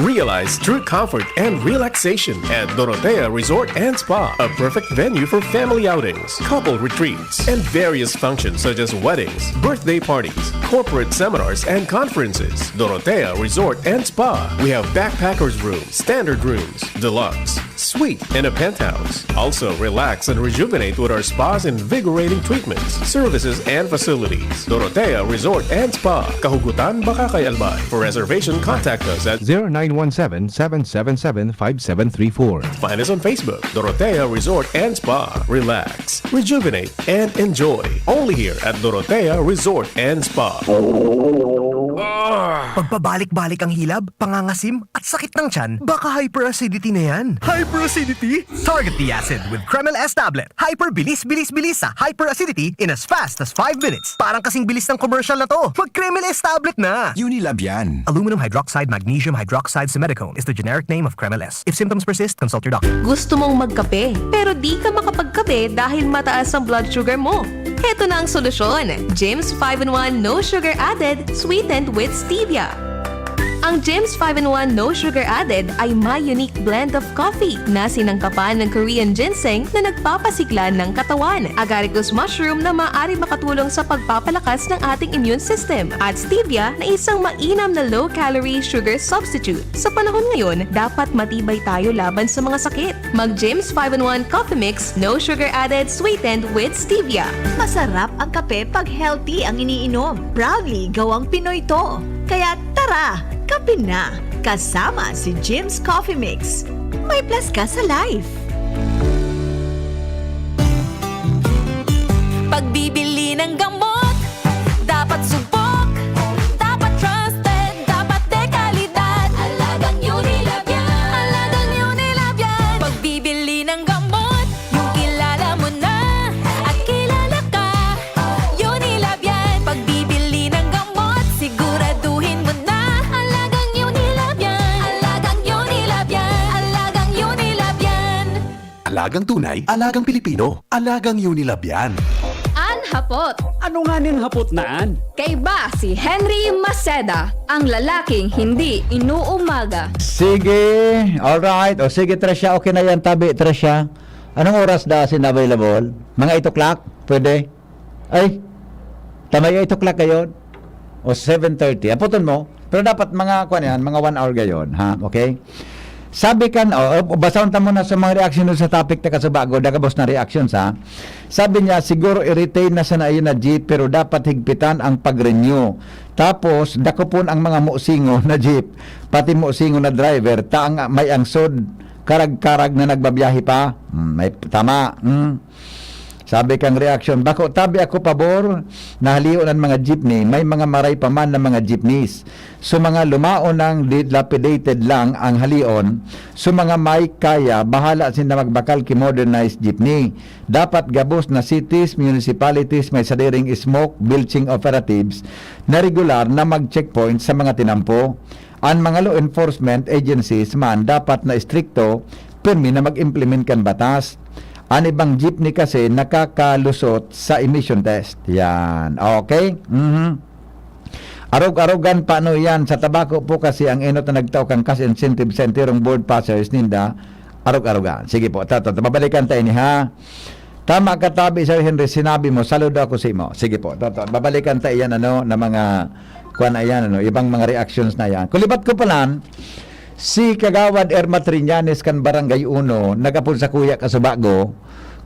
Realize true comfort and relaxation at Dorotea Resort and Spa, a perfect venue for family outings, couple retreats, and various functions such as weddings, birthday parties, corporate seminars, and conferences. Dorotea Resort and Spa. We have backpackers room, standard rooms, deluxe, suite, and a penthouse. Also, relax and rejuvenate with our spa's invigorating treatments, services, and facilities. Dorotea Resort and Spa, Kahugutan, Bacacay, Albay. For reservation, contact us at zero nine one seven, seven seven seven, five seven three four. Find us on Facebook, Dorotea Resort and Spa. Relax, rejuvenate, and enjoy. Only here at Dorotea Resort and Spa. Pagpabalik-balik ang hilab, pangangasim, at sakit ng tiyan, baka hyperacidity na yan. Hyperacidity? Target the acid with Kremel S tablet. Hyper bilis, bilis, bilis sa hyperacidity in as fast as five minutes. Parang kasing bilis ng commercial na to. Mag Kremel S tablet na! Unilab yan. Aluminum hydroxide, magnesium hydroxide, simethicone is the generic name of Kremel S. If symptoms persist, consult your doctor. Gusto mong magkape, pero di ka makapagkape dahil mataas ang blood sugar mo? Heto na ang solusyon, Jim's five-in-one No Sugar Added, sweetened with stevia. Ang Jim's five-in-one No Sugar Added ay may unique blend of coffee na sinangkapan ng Korean ginseng na nagpapasigla ng katawan, agaricus mushroom na maaari makatulong sa pagpapalakas ng ating immune system, at stevia na isang mainam na low-calorie sugar substitute. Sa panahon ngayon, dapat matibay tayo laban sa mga sakit. Mag Jim's five-in-one Coffee Mix, no sugar added, sweetened with stevia. Masarap ang kape pag healthy ang iniinom. Proudly gawang Pinoy to. Kaya tara, kape na! Kasama si Jim's Coffee Mix. May plus ka sa life. Pagbibili ng gamot, dapat subok, dapat trusted, dapat dekalidad. Alagang Unilab yan. Alagang Unilab yan. Pagbibili ng gamot, yung kilala mo na at kilala ka. Unilab yan. Pagbibili ng gamot, siguraduhin mo na. Alagang Unilab yan. Alagang Unilab yan. Alagang Unilab yan. Alagang tunay, alagang Pilipino, alagang Unilab yan. An hapot. Ano nga ning hapot na an? Kaiba si Henry Maceda, ang lalaking hindi inuumaga. Sige, alright. O sige, Tresha, okay na yan, tabi, Tresha. Anong oras da asin available? Mga eight o'clock? Pwede? Ay, tama yung eight o'clock ngayon? O seven thirty? Aputon mo? Pero dapat mga, kuwan yan, mga one hour gayon, ha? Okay? Sabi kan, o, o, basahon ta muna sa mga reaction dun sa topic na kasubago, dagabos na reactions, ha? Sabi niya, siguro i-retain na sana iyon na jeep, pero dapat higpitan ang pag-renew. Tapos, dakopon ang mga musingo na jeep, pati musingo na driver, ta ang may angsod, karag-karag na nagbabiyahe pa. Hmm, may, tama. Hmm. Sabi kang reaction, "Bako tabi ako pabor na halion an mga jeepney, may mga maray pa man na mga jeepneys. So, mga lumaon nang dilapidated lang ang halion. So, mga may kaya, bahala sinda magbakal ki modernized jeepney. Dapat gabos na cities, municipalities, may sadiring smoke belching operatives na regular na mag-checkpoint sa mga tinampo. An mga law enforcement agencies man dapat na istrikto, pirmi na mag-implement kan batas. An ibang jeepney kasi nakakalusot sa emission test." Yan. Okay? Mhm. Arog-arogan pa, ano yan. Sa tabako po kasi ang enot na nagtao kan cash incentive sa enterong board passers ninda, arog-arogan. Sige po, tato, babalikan tayo ni ha. Tama ka, tabi, Sir Henry, sinabi mo, saludo ako sa imo. Sige po, tato, babalikan tayo yan, ano, na mga, kuwan na yan, ano, ibang mga reactions na yan. Kulibat ko palan, si Kagawad Erma Triñanes kan Barangay Uno, nagapod sa kuya kasubago,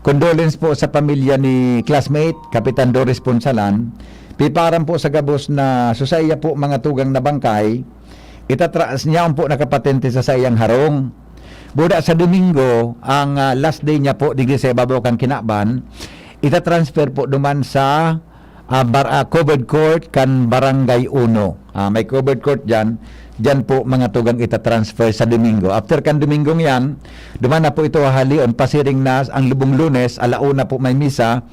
condolence po sa pamilya ni classmate, Kapitan Doris Punsalan, piparam po sa gabos na susaya po mga tugang na bangkay, itatras niya po nakapatente sa saiyang harong. Buda sa Domingo, ang, ah, last day niya po digdi sa ibabaw kan kinaban, ita-transfer po duman sa, ah, bar-, ah, covered court kan Barangay Uno. Ah, may covered court diyan. Diyan po mga tugang ita-transfer sa Domingo. After kan Domingong yan, duman na po ito hahalion, pasiring na ang lubong Lunes, ala una po may misa,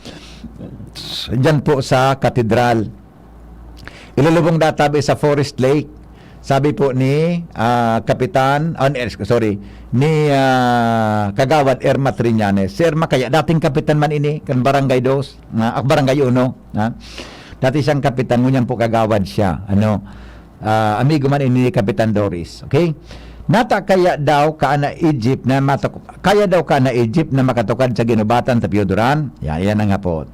diyan po sa katedral. Ilulubong databi sa Forest Lake. Sabi po ni, ah, Kapitan, ah, ni, sorry, ni, ah, Kagawad Erma Triñanes. Si Erma kaya, dating kapitan man ini, kan Barangay Dos, na, ah, Barangay Uno, ha? Dati siyang kapitan, ngunyan po kagawad siya. Ano, ah, amigo man ini ni Kapitan Doris. Okay? Nata kaya daw ka na Egypt na matok-, kaya daw ka na Egypt na makatukad sa ginubatan sa Pioduran? Yan, yan ang hapot.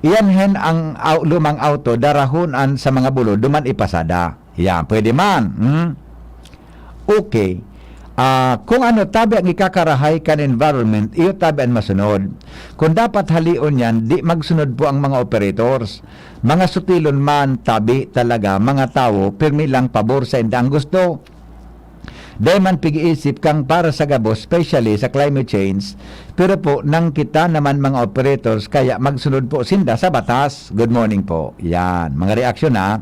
Iyan hen ang au-, lumang auto, darahon an sa mga bulod, duman ipasada. Yan, pwede man. Hmm? Okay. Ah, kung ano tabi ang ikakarahay kan environment, iyo tabi ang masunod. Kung dapat halion yan, di magsunod po ang mga operators. Mga sutilon man, tabi talaga, mga tawo, pirmi lang pabor sa indang gusto. Dai man pig-iisip kang para sa gabos, especially sa climate change. Pero po, nang kita naman mga operators, kaya magsunod po sinda sa batas. Good morning po. Yan, mga reaksyon ha.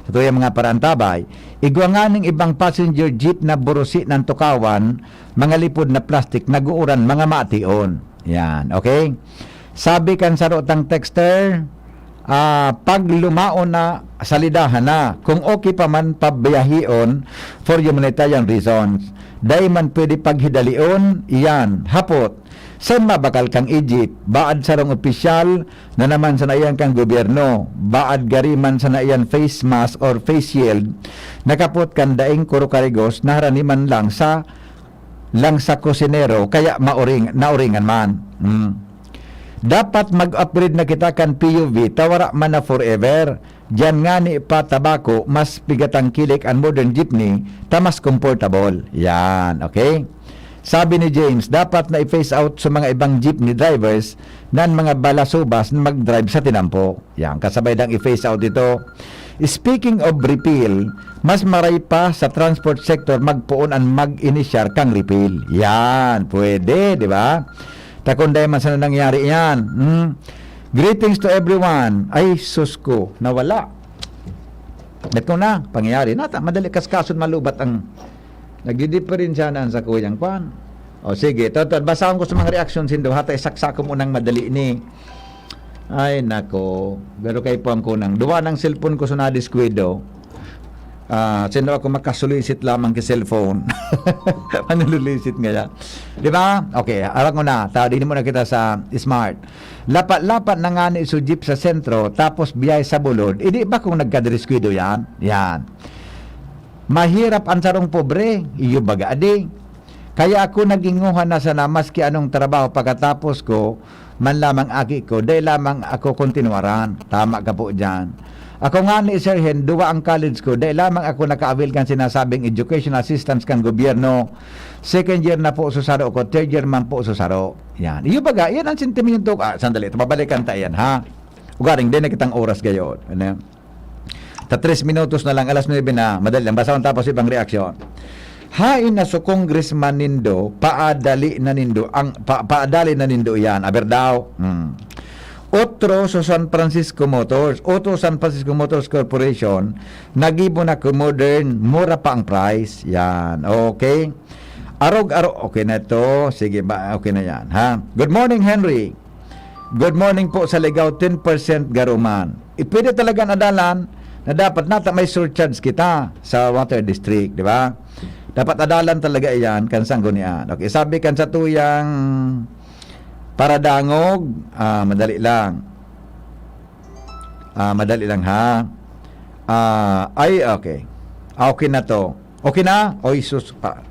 Sa tuyang mga paraantabay, igwa nga ning ibang passenger jeep na burusi ng tukawan, mga lipod na plastic, naguuran, mga mation. Yan, okay? Sabi kan sarotang texter, ah, pag lumaon na, salidahan na. Kung okay pa man, pabiyahion for humanitarian reasons. Dai man pwede paghidalion, iyan. Hapot, Sa mabakal kan Egypt, baad sarong opisyal na naman sana iyan kan gobyerno, baad gari man sana iyan face mask or face shield, nakapot kan daing kuro karigos na harani man lang sa, lang sa kusinero, kaya mauring-, nauringan man. Hmm. Dapat mag-upgrade na kita kan P U V, ta wara man na forever. Diyan ngani pa tabako, mas pigatangkilik an modern jeepney, ta mas comfortable. Yan, okay? Sabi ni James, dapat na i-phase out sa mga ibang jeepney drivers nan mga balasubas na mag-drive sa tinampo. Yan, kasabay dang i-phase out ito. Speaking of repeal, mas maray pa sa transport sector magpoon an mag-inisyar kang repeal. Yan, pwede, di ba? Ta kun dai man sana nangyari yan. Hmm? Greetings to everyone. Ay, sus ko, nawala. Ba't ko na? Pangyayari. Nata, madali kaskason malubat ang nagdidiperensya na sa kuyang kwan. O sige, ito, ito, basahon ko sa mga reaksyon sindo. Hata isaksa ko munang madali ni. Ay, nako. Pero kay puwang ko nang duwa ng cellphone ko sa nadiskuwido. Ah, sino ako makasulisit lamang ki cellphone? Manululisit ngaya. Di ba? Okay, aram ko na. Tao, di mo na kita sa smart. Lapat-lapat na nga ni su jeep sa sentro, tapos biyay sa bulod. Hindi ba kung nagkadriskuido yan? Yan. Mahirap ang sarong pobre. Iyo baga, adi. Kaya ako naginguha na sana maski anong trabaho pagkatapos ko, man lamang aki ko, dai lamang ako kontinuaran. Tama ka po dyan. Ako nga ni Sir Hen, duwa ang college ko, dai lamang ako naka-avail kan sinasabing education assistance kan gobyerno. Second year na po susaro ko, third year man po susaro. Yan. Iyo baga, yan ang sentimiento ko. Ah, sandali, ito, babalikan ta yan, ha? Ugaring, di na kitang oras gayon. Ano? Ta tres minutos na lang, alas nuebe na, madali lang. Basahon tapos ibang reaksyon. Hain na su congressman nindo, paadali na nindo ang, pa, paadali na nindo iyan. Aber daw. Hmm. Otro sa San Francisco Motors, Otro San Francisco Motors Corporation, nagibo na ko modern, mura pa ang price. Yan, okay. Arog-arog, okay na to. Sige ba, okay na yan, ha? Good morning, Henry. Good morning po sa Ligao, ten percent garuman. Eh, pwede talaga adalan na dapat nata may surcharge kita sa water district, di ba? Dapat adalan talaga iyan kan sanggunian. Okay, sabi kan sa tuyang paradangog, ah, madali lang. Ah, madali lang, ha? Ah, ay, okay. Ah, okay na to. Okay na? Oy, sus pa.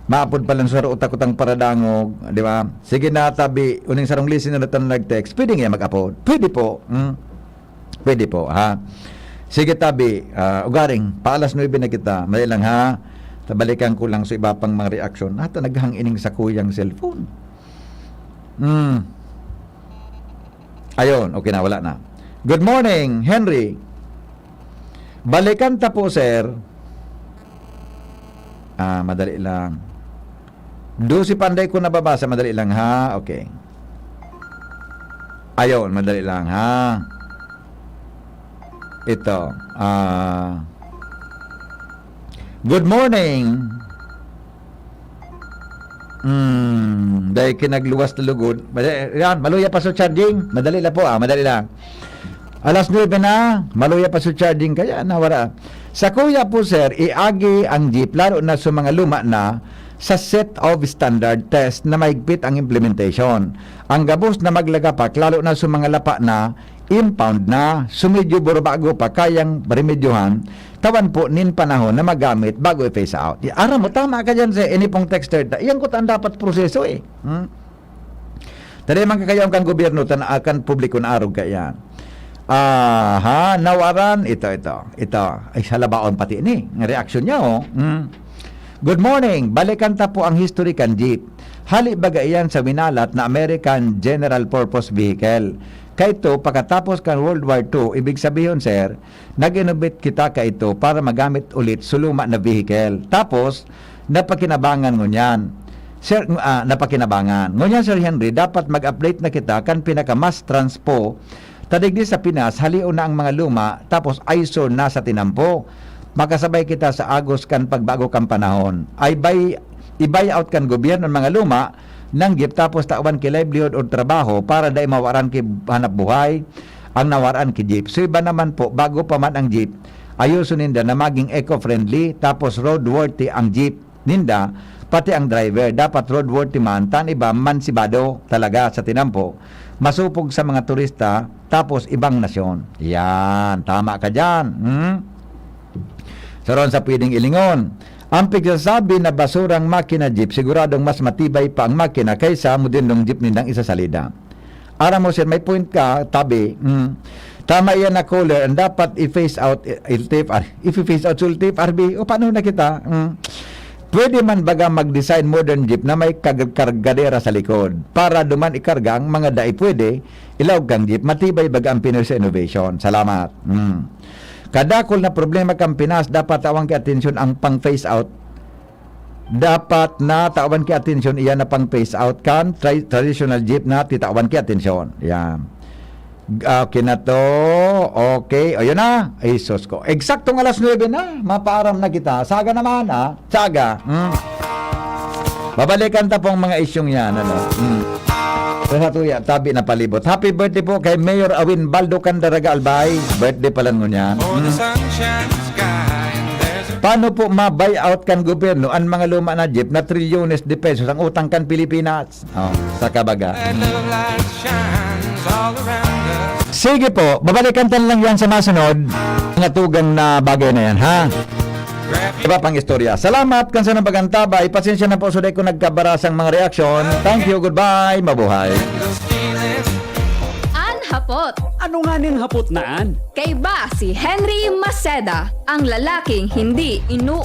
Maapod pa lang sa utak-utang paradangog, di ba? Sige na, tabi. Uning sarong listener na tan nag-text. Pwede nga mag-apod. Pwede po. Hmm? Pwede po, ha? Sige, tabi. Ah, ugaring, paalas nuebe na kita. Madali lang, ha? Tabalikan ko lang sa iba pang mga reaksyon. Ata naghang ining sa kuyang cellphone. Hmm. Ayun, okay na, wala na. Good morning, Henry. Balikan ta po, sir. Ah, madali lang. Dose pa anday ko nababasa, madali lang, ha? Okay. Ayun, madali lang, ha? Ito, ah, good morning. Hmm, dai kinagluwas na lugod. Madali, yan, maluya pa sa charging. Madali lang po, ah, madali lang. Alas nuebe na, maluya pa sa charging, kaya nawara. Sa kuya po, sir, iagi ang jeep, lalo na sa mga luma na, sa set of standard test na mahigpit ang implementation. Ang gabos na maglagapak, lalo na sa mga lapa na, impound na, so medyo burbago pa, kayang remedyohan, tawan po nin panahon na magamit bago i-phase out. Aram mo, tama ka dyan, sir, ini pong texter. Yan ko ang dapat proseso eh. Hmm? Tadi man kakayaon kan gobyerno, tan-, ah, kan publiko na arog kaiyan. Aha, nawaran, ito, ito, ito. Ay, sa labaon pati ni, ang reaksyon niya, oh. Mm. Good morning. Balikan ta po ang history kan jeep. Hali baga iyan sa winalat na American General Purpose Vehicle. Kaito, pagkatapos kan World War Two, ibig sabihin, sir, nag-innovate kita kaito para magamit ulit sa luma na vehicle. Tapos, napakinabangan ngunyan. Sir, ah, napakinabangan. Ngunyan, Sir Henry, dapat mag-update na kita kan pinaka-mass transpo. Ta digdi sa Pinas, halion na ang mga luma, tapos eyesore na sa tinampo. Makasabay kita sa agos kan pagbago kan panahon. Ay bay-, i-buy out kan gobyerno ang mga luma, nang jeep, tapos tawan ki livelihood o trabaho para dai mawaran ki hanap buhay ang nawaran ki jeep. So, iba naman po, bago pa man ang jeep, ayoson ninda na maging eco-friendly, tapos roadworthy ang jeep. ninda, pati ang driver, dapat roadworthy man, ta an iba mansibado talaga sa tinampo, masupog sa mga turista, tapos ibang nasyon. Yan, tama ka dyan. Hmm? Saron sa pwedeng ilingon, ang pigsasabi na basurang makina jeep, siguradong mas matibay pa ang makina kaysa modernong jeep nindang isasalida. Aram mo, sir, may point ka, tabi. Mm. Tama iyan na caller, ang dapat i-phase out, i-, L T F R, i-phase out sa L T F R B. O, paano na kita? Mm. Pwede man baga mag-design modern jeep na may kag-, kargadera sa likod para duman ikarga ang mga dai pwede, ilaog kang jeep, matibay baga ang Pinoy sa innovation. Salamat. Mm. Kadakol na problema kan Pinas, dapat tawan ki atensyon ang pang-phase out. Dapat na tawan ki atensyon iyan na pang-phase out kan tra-, traditional jeep na titawan ki atensyon. Yan. Okay na to. Okay. O, yun na. Ay, sus ko. Eksaktong alas nuebe na. Mapaaram na kita. Saga naman, ah. Saga. Hmm. Babalikan ta pong mga isyong yan, ano. Hmm. Sa tuya, tabi na palibot. Happy birthday po kay Mayor Awin Baldo Candaraga Albay. Birthday pala ngunyan. Hmm. Paano po ma-buy out kan gobyerno an mga luma na jeep na trilyones de pesos ang utang kan Pilipinas? Oh, sa kabaga. Sige po, babalikan ta lang yan sa masunod. Mga tugang na bagay na yan, ha? Iba pang istorya. Salamat kan sa nagpagantabay. Pasensya na po sa di ko nagkabarasang mga reaksyon. Thank you, goodbye, mabuhay. An hapot. Ano nga ning hapot na an? Kaiba si Henry Maceda, ang lalaking hindi inu